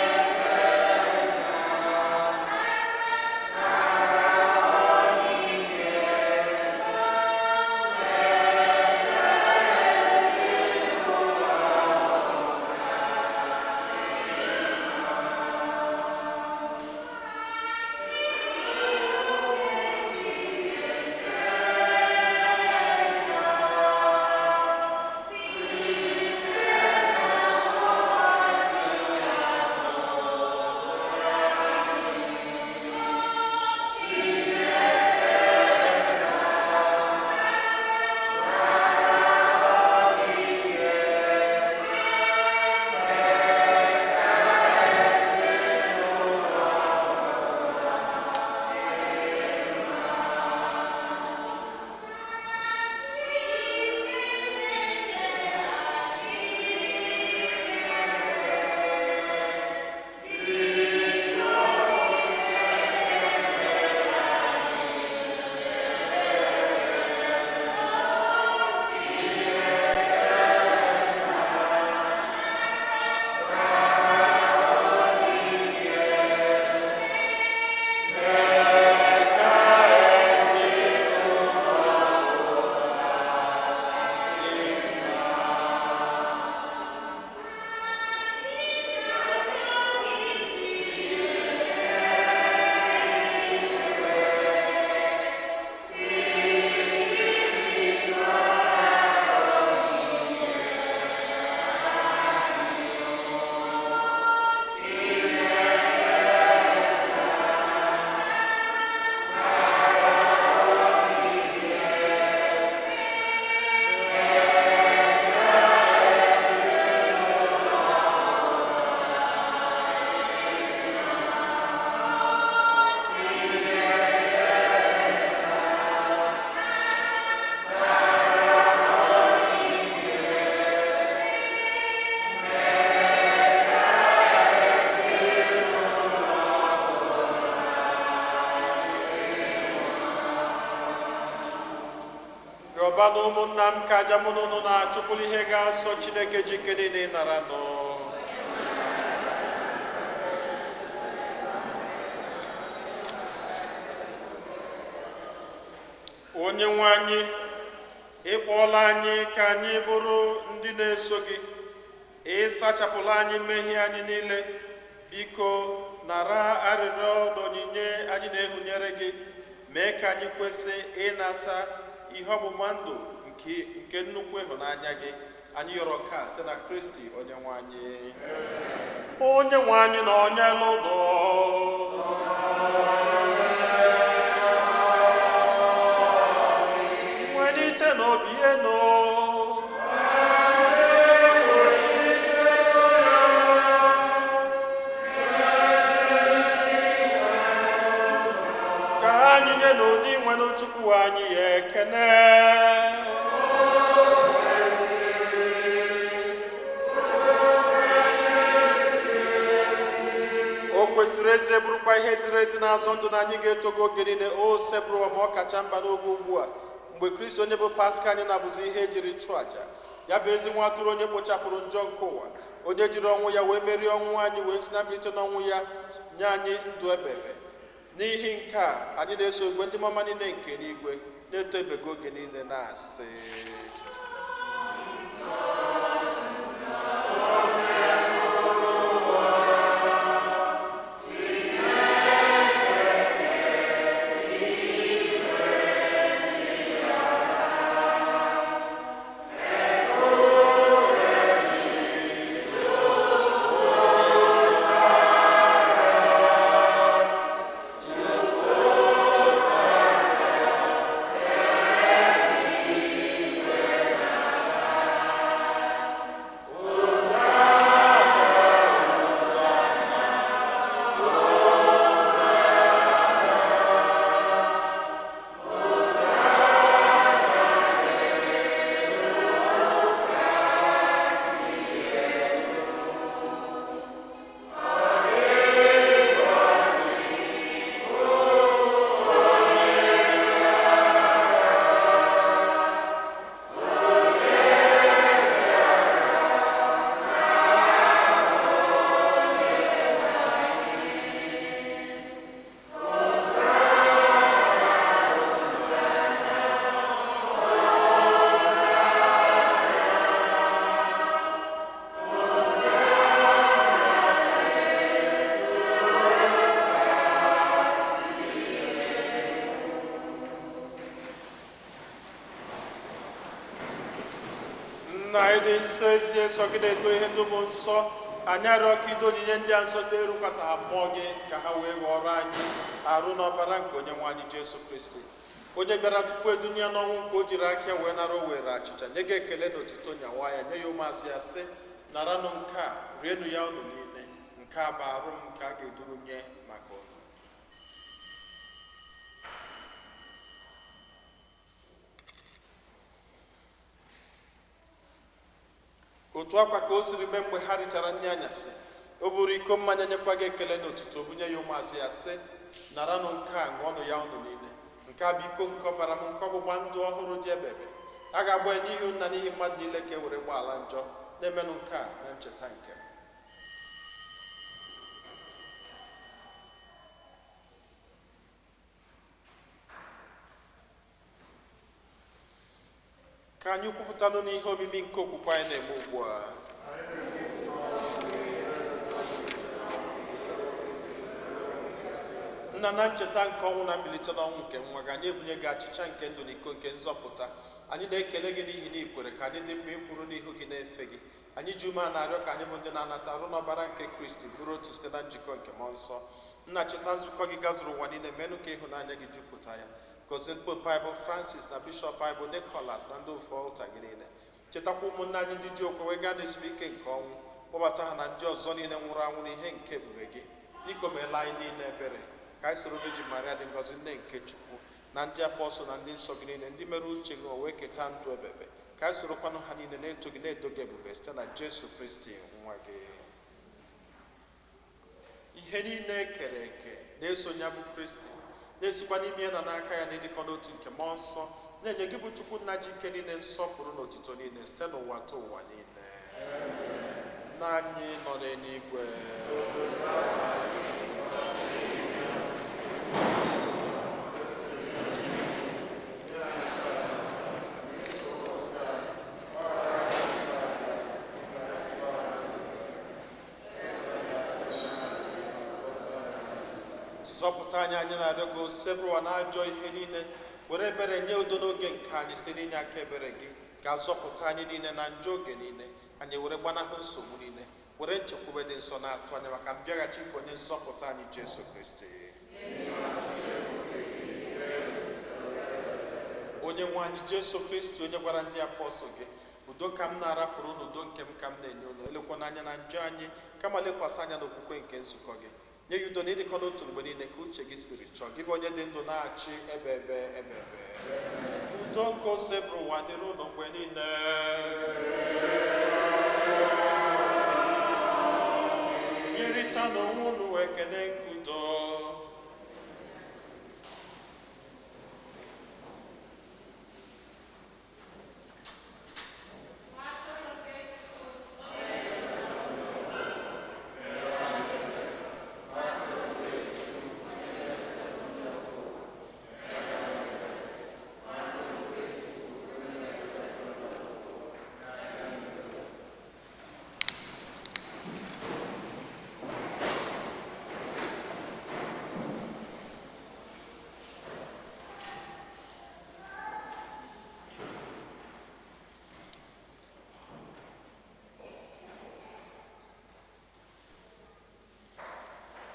[SPEAKER 1] Rịọba na ụmụnna m ka aja mụ na unu na-achụkwuru ihe ga-asọ Chineke ji ike niile ịnara nụ. Onye nwe anyị, ị kpọọla anyị ka anyị bụrụ ndị na-eso gị. Ị sachapụla anyị mmehie anyị niile. Biko nara arịrịọ na onyinye anyị na-ehunyere gị. Mee ka anyị kwesị ịnata ihe ọgbụgba ndụ nke nnukwu ịhụnanya gị. Anyị yọrọ ka site na Kristi onye nwe anyị. Onye nwe anyị na onye lụdọ. Welite n'obi enu. Ka anyị nye n'ụdị nwere Chukwu anyị ya ekene. O kwesịrị eze, bụrụkwa ihe ziri ezi na-azọ ndụ na anyị ga-etogo oge niile, o sebụrụ ma ọ kacha mba n'oge ugbu a, mgbe Kristi onye bụ Paska anyị na-abụzi ihe ejiri chụọ àjà ya, bụ ezi nwa atụrụ onye kpochapụrụ njọ nke ụwa, onye jiri ọnwụ ya wee merie ọnwụ anyị, wee si na mbilite n'ọnwụ ya nye anyị ndụ ebebe. N'ihi nke a, anyị na-eso igwe ndị mama niile nke n'igwe na-eto ebego oge niile na-asị: Nna anyị dị nsọ, ezi nsọ gị na-edo ihe dum nsọ. Anyị arịọ ka ido onyinye ndị a nsọ site erukwasa ha mmụọ gị, ka ha wee ghọrọ anyị arụ na ọbara nke onye nwe anyị Jesu Kristi, onye bịara tupu edunye ya n'ọnwụ nke o jiri aka ya wee nara. O were achịcha, nye gị ekele na otuto, nyawa ya, nye ya ụmụazụ ya, sị: "Naranụ nke a, rienụ ya unu niile. Nke a bụ arụ m nke a ga-eduru nye maka unu." Otu akwa ka o siri mee mgbe ha richara nri anyasị, o buru iko mmanya, nyekwa gị ekele na otuto, bunye ya ụmụazụ ya, sị: "Naranụ nke a, ṅụọnụ ya unu niile. Nke a bụ iko nke ọbara m nke ọgbụgba ndụ ọhụrụ dị ebebe. A ga-agba ya n'ihi unu na n'ihi mmadụ niile ka e were gbaala njọ. Na-emenụ nke a na ncheta nke m." Ka anyị kwupụtanụ n'ihe omimi nke okwukwe anyị na-eme ugbu a. Nna, na ncheta nke ọnwụ na mbilite n'ọnwụ nke nwa gị, anyị ebunye gị achịcha nke ndụ na iko nke nzọpụta. Anyị na-ekele gị n'ihi na ị kwere ka anyị dị mma ikwuru n'ihu gị na-efe gị. Anyị ji ume a na-arịọ ka anyị bụ ndị na-anata arụ n'ọbara nke Kristi bụrụ otu site na njikọ nke mmụọ nsọ. Nna, cheta nzukọ gị gazuru ụwa niile, menụ ka ịhụnanya gị jupụta ya. Gọzie Pope anyị bụ Francis na Bishọp anyị bụ Nicholas na ndị ofe ọlta gị niile. Chetakwa ụmụnne anyị ndị ji okwe wee gaa n'ezumike nke ọnwụ. Kpọbata ha na ndị ọzọ niile nwụrụ anwụ n'ihe nke ebube gị. Biko meela anyị niile ebere, ka anyị soro Virgin Maria dị ngọzi, nne nke Chukwu, na ndị apọstụl na ndị nsọ gị niile, ndị mere uche gị o wee keta ndụ ebebe, ka anyị sorokwanụ ha niile na-eto gị, na-edo gị ebube site na Jesu Kristi nwa gị. Ihe niile e kere eke na-eso ya bụ Kristi, na-esikwa n'ime ya na n'aka ya n'ịdịkọ n'otu nke mmụọ nsọ. Na-enye gị bụ Chukwu nna ji ike niile nsọpụrụ na otito niile site n'ụwa ta ụwa niile. Nna anyị nọ n'eluigwe. Zọpụta anyị, anyị na-arịọ gị, osebụrụwa na ajọ ihe niile, were ebere nye udo n'oge nke anyị site n'inye aka ebere gị ka zọpụta anyị niile na njọ oge niile, anyị were gbanahụ nsogbu niile, were nchekwube dị nsọ na-atụ anya maka mbịaghachi nke onye nzọpụta anyị Jesu Kristi. Onye nwe anyị Jesu Kristi, onye gwara ndị apọstụl gị, udo ka m na-arapụrụ unu, udo nke m ka m na-enye unu, elekwana anya na njọ anyị, kama lekwasị anya n'okwukwe nke nzukọ gị, nye ya udo na ịdịkọ n'otu mgbe niile ka uche gị siri chọọ, gị bụ onye dị ndụ na-achị ebe ebe ebe ebe. Udo nke osebụrụ ụwa dịrị unu mgbe niile. Nyerịta n'onwe unu ekele nke udo.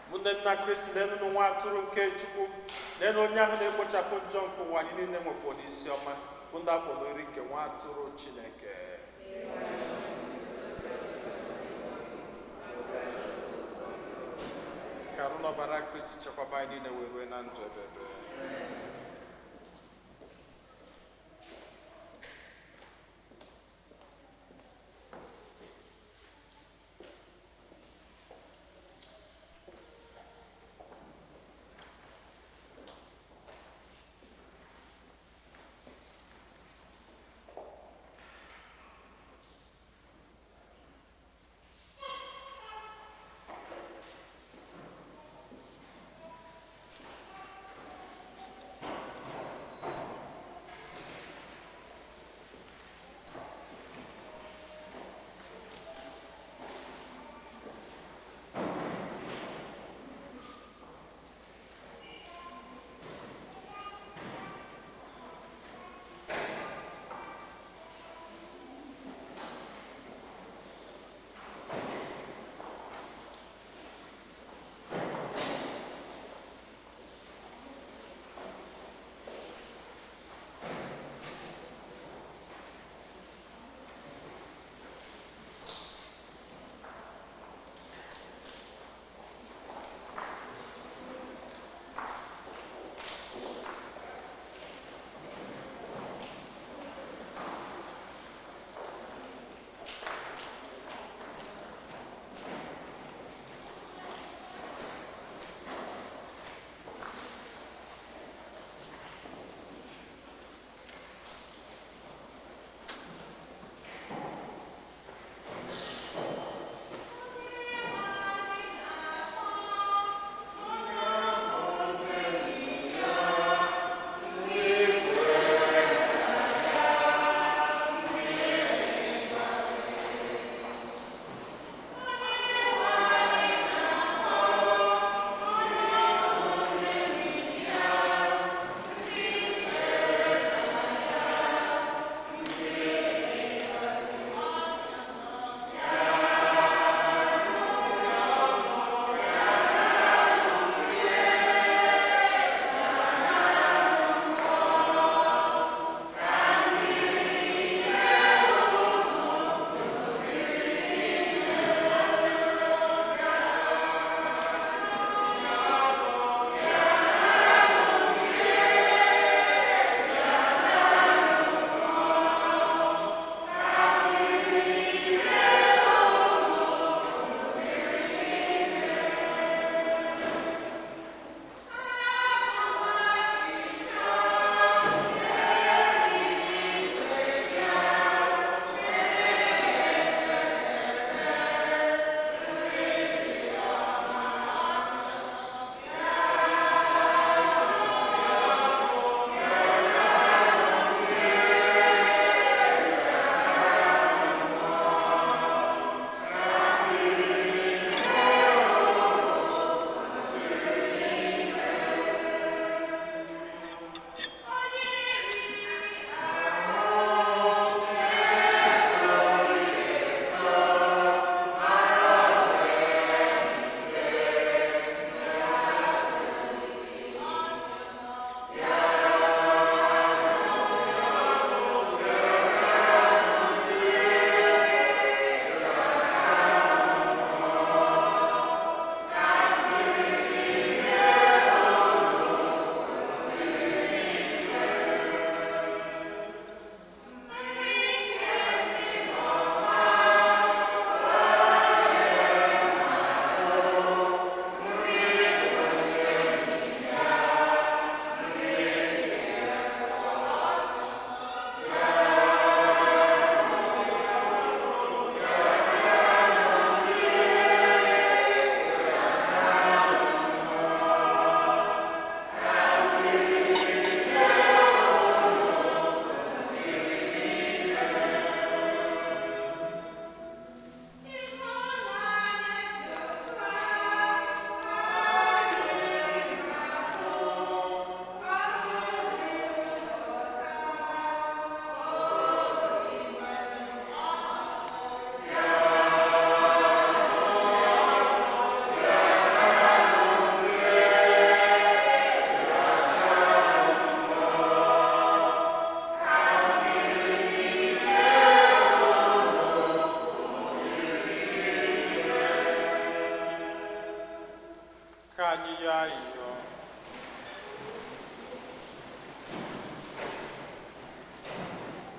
[SPEAKER 1] Ụmụnne m na Kristi, n'elu nwa atụrụ nke Chukwu, n'elu onye ahụ na-ekpochapụ njọ nke ụwa, anyị niile nwekwa n'isi ọma bụ ndị akpọrọ nri nke nwa atụrụ Chineke. Ka arụ n'ọbara Kristi chekwaba anyị niile wee rue na ndụ ebebe.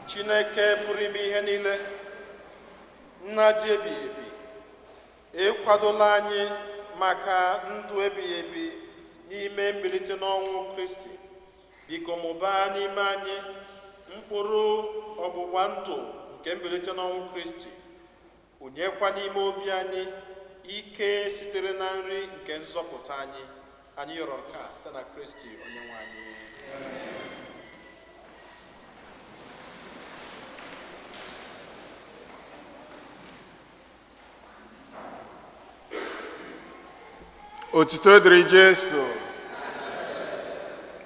[SPEAKER 1] Chineke pụrụ ime ihe niile, Nna dị ebighị ebi, ịkwadola anyị maka ndụ ebighị ebi n'ime mbilite n'ọnwụ Kristi. Biko mụbaa n'ime anyị mkpụrụ ọgbụgba ndụ nke mbilite n'ọnwụ Kristi, wụnyekwa n'ime obi anyị ike sitere na nri nke nzọpụta anyị. Anyị yọrọ nke a site na Kristi Onye nwe anyị.
[SPEAKER 3] Otito dịrị Jesu.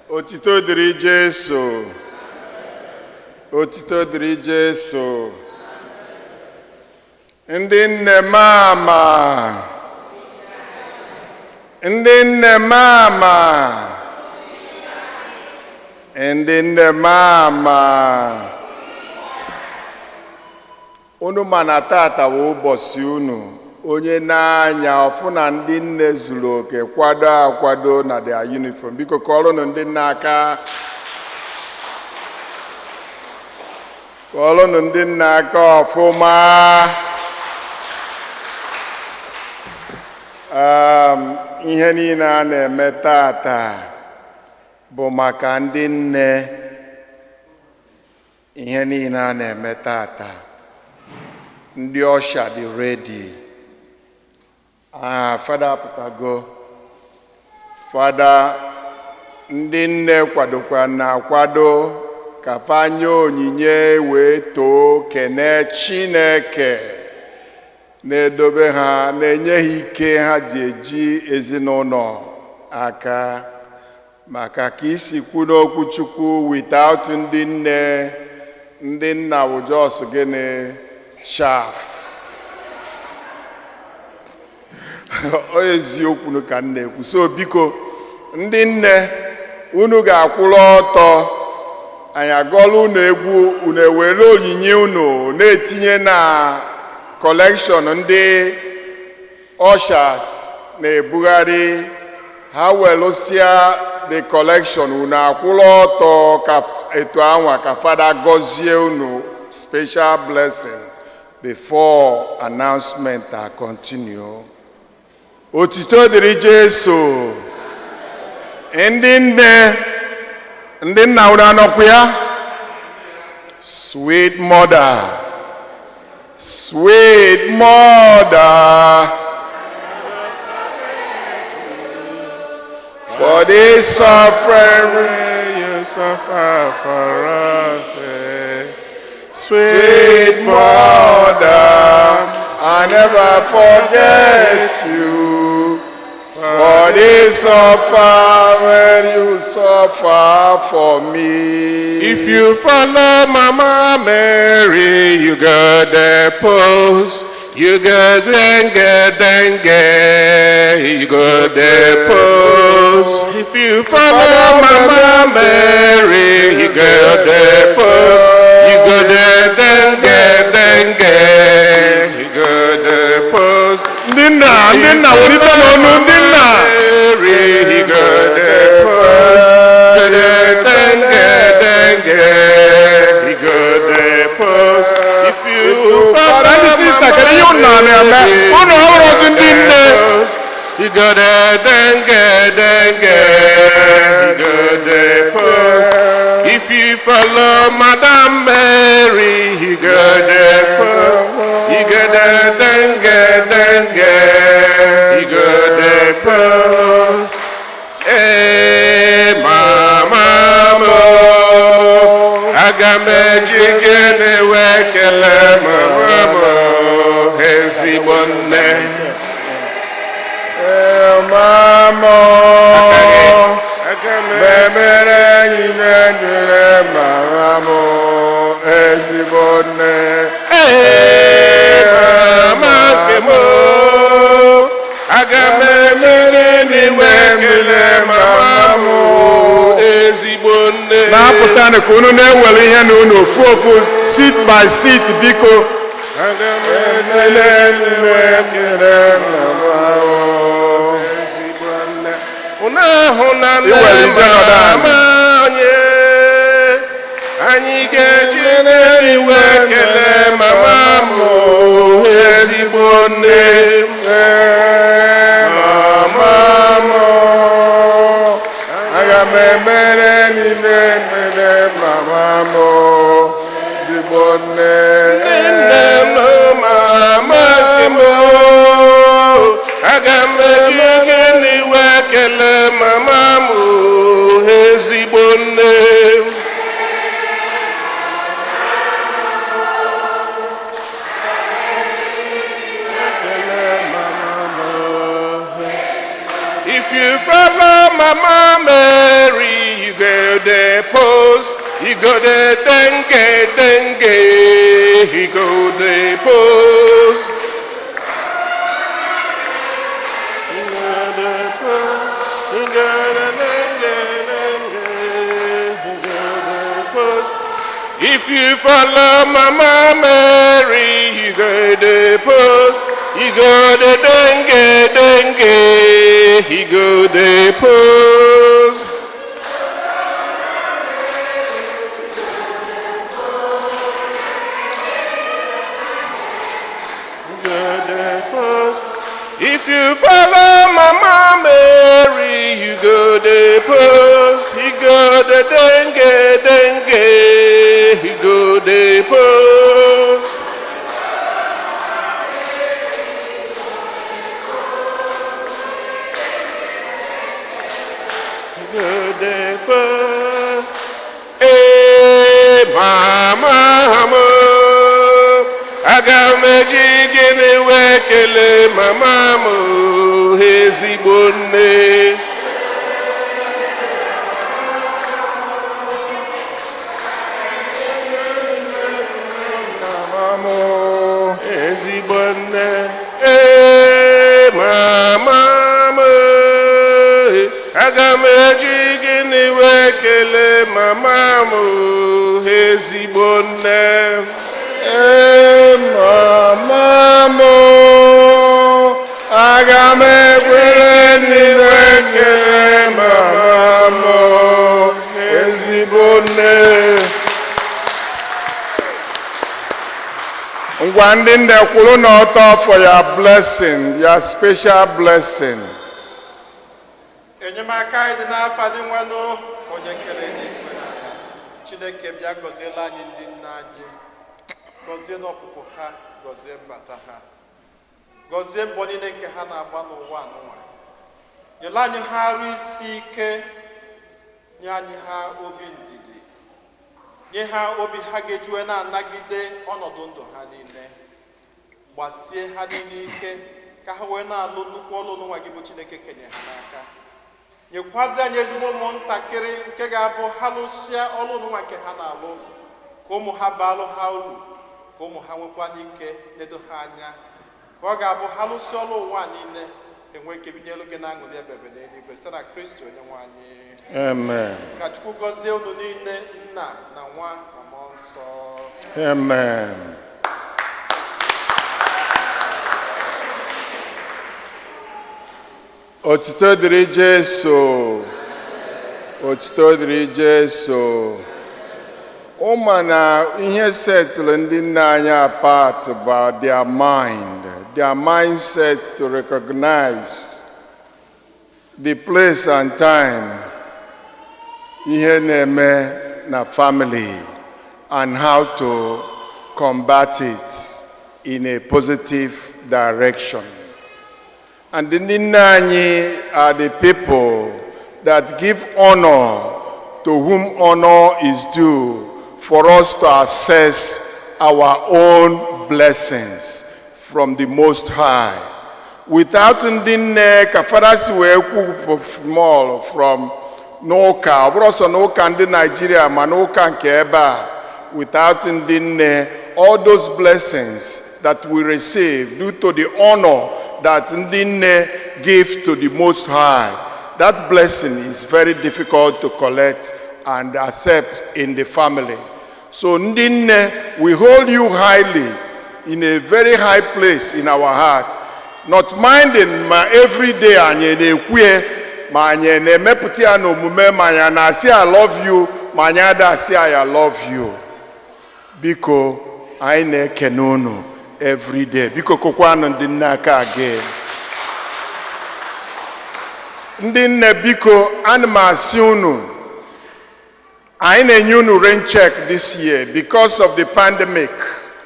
[SPEAKER 3] Otito dịrị Jesu. Otito dịrị Jesu. Ndị nne mama. Ndị nne mama. Ndị nne mama. Unu ma na tata bụ ụbọchị unu. Onye na-anya ọfụ na ndị nne zuru oke kwado akwado na their uniform. Biko kọọrọnụ ndị nne aka. Kọọrọnụ ndị nne aka ọfụma. Ihe niile a na-eme tata bụ maka ndị nne. Ihe niile a na-eme tata, ndị usher dị ready. Ah, Fada apụtago. Fada, ndị nne kwadokwa na akwado ka fa nye onyinye wee too kene Chineke na-edobe ha, na-enye ha ike ha ji eji ezinụlọ aka, maka ka isi kwu n'okwu Chukwu, without ndị nne, ndị nna wụ just gịnị? Chaff. Ọ eziokwu ka m na-ekwu. So biko, ndị nne, unu ga-akwụrụ ọtọ. Anyị agụọla unu egwu, unu ewere onyinye unu na-etinye na collection ndị ushers na-ebugharị. Ha welụsịa the collection, unu akwụrụ ọtọ ka etu anwa ka Fada gọzie unu special blessing before announcement a continue. Otito dịrị Jesu. Ndị nne, ndị nna, unu anọkwa ya? Sweet mother, sweet mother, for this suffering
[SPEAKER 4] you suffer for us. Eh.
[SPEAKER 3] Sweet mother, I never forget you. For this suffer when you suffer for me.
[SPEAKER 4] If you follow Mama Mary, you got the post. You got dengue, dengue. You got the post. If you follow Mama Mary, you got the post. You got the dengue, dengue. You got the post.
[SPEAKER 3] Ndị nna, ndị nna, welite n'ọnụ, ndị nna.
[SPEAKER 4] Mary, you got the post. Got the dengue, dengue. You got the post. If you follow
[SPEAKER 3] Ndị sister, kedu ihe unu na-eme? Unu ọhụrụzi ndị nne.
[SPEAKER 4] You got the dengue, dengue. You got the post. If you follow Madam Mary, you got the post. You got the dengue, dengue. You got the post. Hey, mama mo, aga m eji gịnị wee kelee mama mo, ezigbo nne.
[SPEAKER 3] Mama,
[SPEAKER 4] Aga m
[SPEAKER 3] memere enyi na-edere mama m, ezigbo nne.
[SPEAKER 4] Ee, mama nke m, aga m eji gịnị wee kelee mama m, ezigbo nne.
[SPEAKER 3] Na-apụtanụ ka unu na-ewere ihe na unu ofu ofu, seat by seat, biko.
[SPEAKER 4] Aga m eji gịnị wee kelee mama m, ezigbo nne. Unu ahụ na nne
[SPEAKER 3] Iwere ije nọdụ ala.
[SPEAKER 4] mama anyị, anyị ga-eji gịnị gịnị wee kelee mama m, ezigbo nne?
[SPEAKER 3] Ee, mama m, aga m emere n'ime emere mama m, ezigbo nne.
[SPEAKER 4] Nne m, mama nke m, aga m eji gịnị wee kelee mama m, ezigbo nne? Kelee mama m. If you follow Mama Mary, you go the post, you go the dengue, dengue, you go the post. You go the post, you go the dengue, dengue, you go the post. If you follow Mama Mary, you go the post, you go the dengue, dengue, you go the post. You go the post. If you follow Mama Mary, you go the post, you go the dengue, dengue, you go the post. You go the post. Ee, mama m, aga m eji gịnị wee kelee mama m, ezigbo nne?
[SPEAKER 3] Mama m.
[SPEAKER 4] Ezigbo nne. Ee, mama m, aga m eji gịnị wee kelee mama m, ezigbo nne?
[SPEAKER 3] Ee, mama m, aga m ekwere n'ime kele mama m, ezigbo nne. Ngwa, ndị nne, kwụrụ n'ọtọ for your blessing, your special blessing.
[SPEAKER 1] Enyemaka anyị dị n'afa Dinwenụ, onye kere eluigwe na ala. Chineke, bịa gọziela anyị ndị nna anyị. Gọzie n'ọpụpụ ha, gọzie mbata ha, gọzie mbọ niile nke ha na-agba n'ụwa anụnwa. Nyere anyị ha arụ isi ike, nye anyị ha obi ndidi, nye ha obi ha ga-eji wee na-anagide ọnọdụ ndụ ha niile. Gbasie ha niile ike ka ha wee na-alụ nnukwu ọlụ n'ụwa gị bụ Chineke kenye ha n'aka. Nyekwazi anyị ezigbo ụmụntakịrị nke ga-abụ ha lụsịa ọlụ n'ụwa nke ha na-alụ, ka ụmụ ha baalụ ha uru, ka ụmụ ha nwekwa n'ike nedo ha anya, ka ọ ga-abụ ha lụsịa ọlụ ụwa niile, enwe ike binyelu gị na aṅụrị ebebe n'eluigwe, site na Kristi onye nwe anyị.
[SPEAKER 3] Amen.
[SPEAKER 1] Ka Chukwu gọzie unu niile, Nna na Nwa na Mmụọ Nsọ.
[SPEAKER 3] Amen. Otuto dịrị Jesu. Otuto dịrị Jesu. Ụma na ihe setụlụ ndị nna anyị apart about their mind, their mindset to recognize the place and time ihe na-eme na family and how to combat it in a positive direction. And ndị nne anyị are the people that give honor to whom honor is due for us to access our own blessings from the Most High. Without ndị nne, ka Fada si wee kwu small from n'ụka, ọ bụrụ sọ n'ụka ndị Nigeria ma n'ụka nke ebe a, without ndị nne, all those blessings that we receive due to the honor that ndị nne give to the Most High, that blessing is very difficult to collect and accept in the family. So ndị nne, we hold you highly in a very high place in our hearts, not minding ma every day anyị na-ekwue, ma anyị na-emepụta ya n'omume, ma anyị na-asị "I love you," ma anyị ada asị "I love you." Biko, anyị na-ekene unu everyday. Biko, kụkwanụ ndị nne aka again. Ndị nne, biko, ana m asị unu, anyị na-enye unu rain check this year because of the pandemic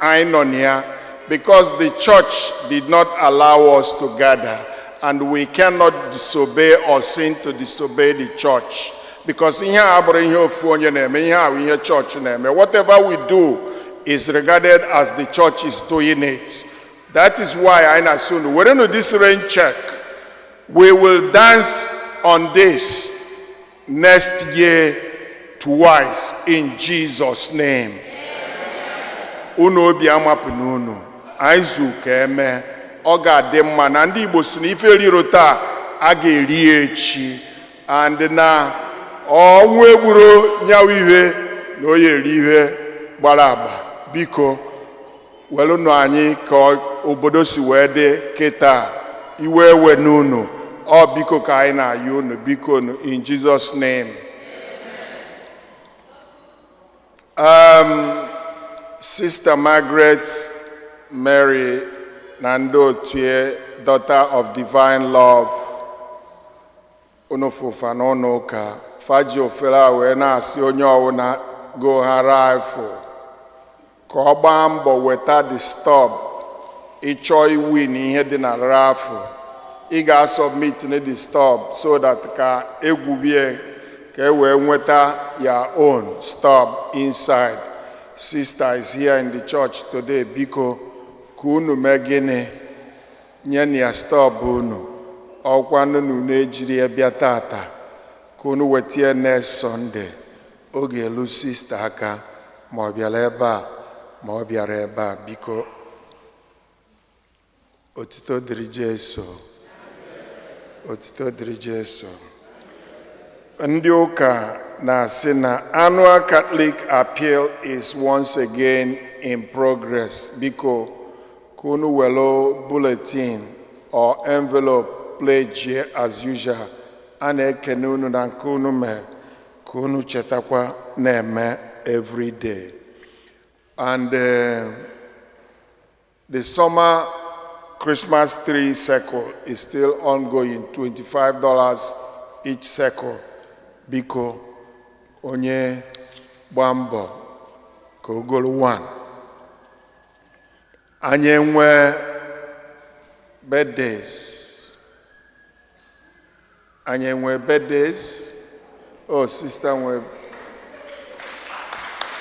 [SPEAKER 3] anyị nọ na ya, because the church did not allow us to gather and we cannot disobey or sin to disobey the church, because ihe a abụrụ ihe ofu onye na-eme, ihe a bụ ihe church na-eme. Whatever we do is regarded as the church is doing it. That is why anyị na-asị unu werenụ this rain check. We will dance on this next year twice in Jesus' name. Unu obi amapụ n'unu, anyị zu ka eme. Ọ ga-adị mma na ndị Igbo si na ife riro taa a ga-eri ya echi, and na ọnwụ egburo nyawa ihe na oye eri ihe gbara agba. Biko, welụnụ anyị ka obodo si wee dị kịta, iwe ewe n'unu. Ọ biko ka anyị na-ayọ unu, biko nu, in Jesus' name. Sister Margaret Mary na ndị otu ya, Daughter of Divine Love, unu fụfa n'ụlọ ụka faji ofere a wee na-asị onye ọwụna go ha rifle ka ọ gbaa mbọ weta the stub. Ịchọọ iwin ihe dị na raffle, ị ga-asubmit na the stub so that ka egwubie ka e wee nweta your own stub inside. Sister is here in the church today. Biko, ka unu mee gịnị? Nye ya stub unu. Ọkwa unu ejiri ya bịa tata, ka unu weta ya next Sunday. Oge elu sister aka, ma ọ bịara ebe a, ma ọ bịara ebe a. Biko, otito dịrị Jesu. Otito dịrị Jesu. Ndị ụka na-asị na annual Catholic appeal is once again in progress. Biko, ka unu welu bulletin or envelope pledge as usual. A na-ekene unu na nke unu mee, ka unu chetakwa na-eme every day. And the summer Christmas tree circle is still ongoing, $25 each circle. Biko, onye gba mbọ ka o goro one. Anyị enwe birthdays. Anyị enwe birthdays. Oh, sister nwe.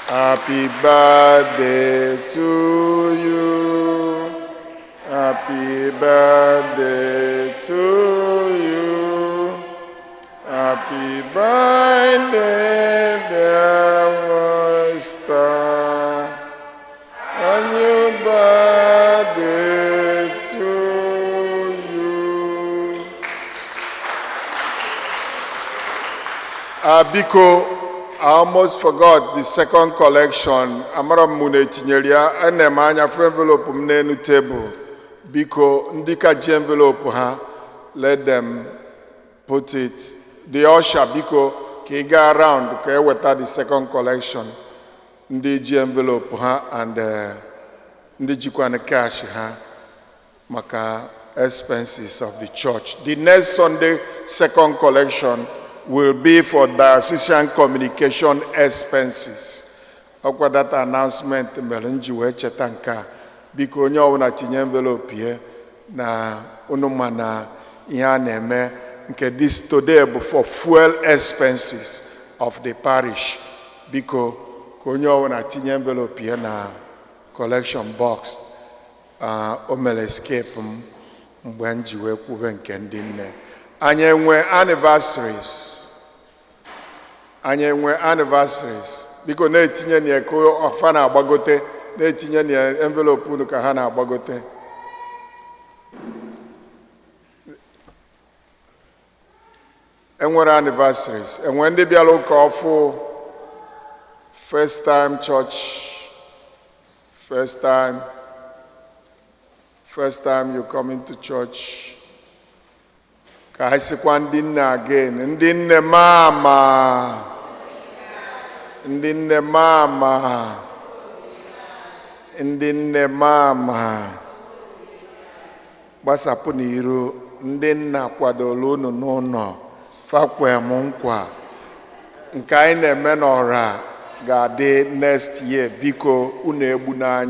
[SPEAKER 3] Happy birthday to you. Happy birthday to you. Happy birthday, dear sister. Happy birthday to you. Biko, I almost forgot the second collection. Amara m mụ na-etinyere ya, ana m anya fụ envelope m n'elu tebụl. Biko, ndị ka ji envelope ha, let them put it. The usher, biko, ka ị gaa round ka eweta the second collection. Ndị ji envelope ha and ndị jikwana cash ha maka expenses of the church. The next Sunday second collection will be for diocesan communication expenses. Ọkwa that announcement mere m ji wee cheta nke a. Biko, onye ọbụla tinye envelope ya na unu, ma na ihe a na-eme nke this today bụ for fuel expenses of the parish. Biko, ka onye ọbụla tinye envelope ya na collection box. O mere escape m mgbe m ji wee kwube nke ndị nne. Anyị enwe anniversaries. Anyị enwe anniversaries. Biko, na-etinye na ya ka ọfa na-agbagote, na-etinye na envelope unu ka ha na-agbagote. Enwere anniversaries? Enwe ndị bịara ụka ọfụ, first time church, first time, first time you come into church? Ka anyị sịkwa ndị nne again. Ndị nne, mama, ndị nne, mama. Ndị nne mama, gbasapụ n'iru. Ndị nna kwadoro unu n'ụlọ, fakwe m nkwa nke anyị na-eme n'ọra ga-adị next year. Biko, unu egbu n'anya.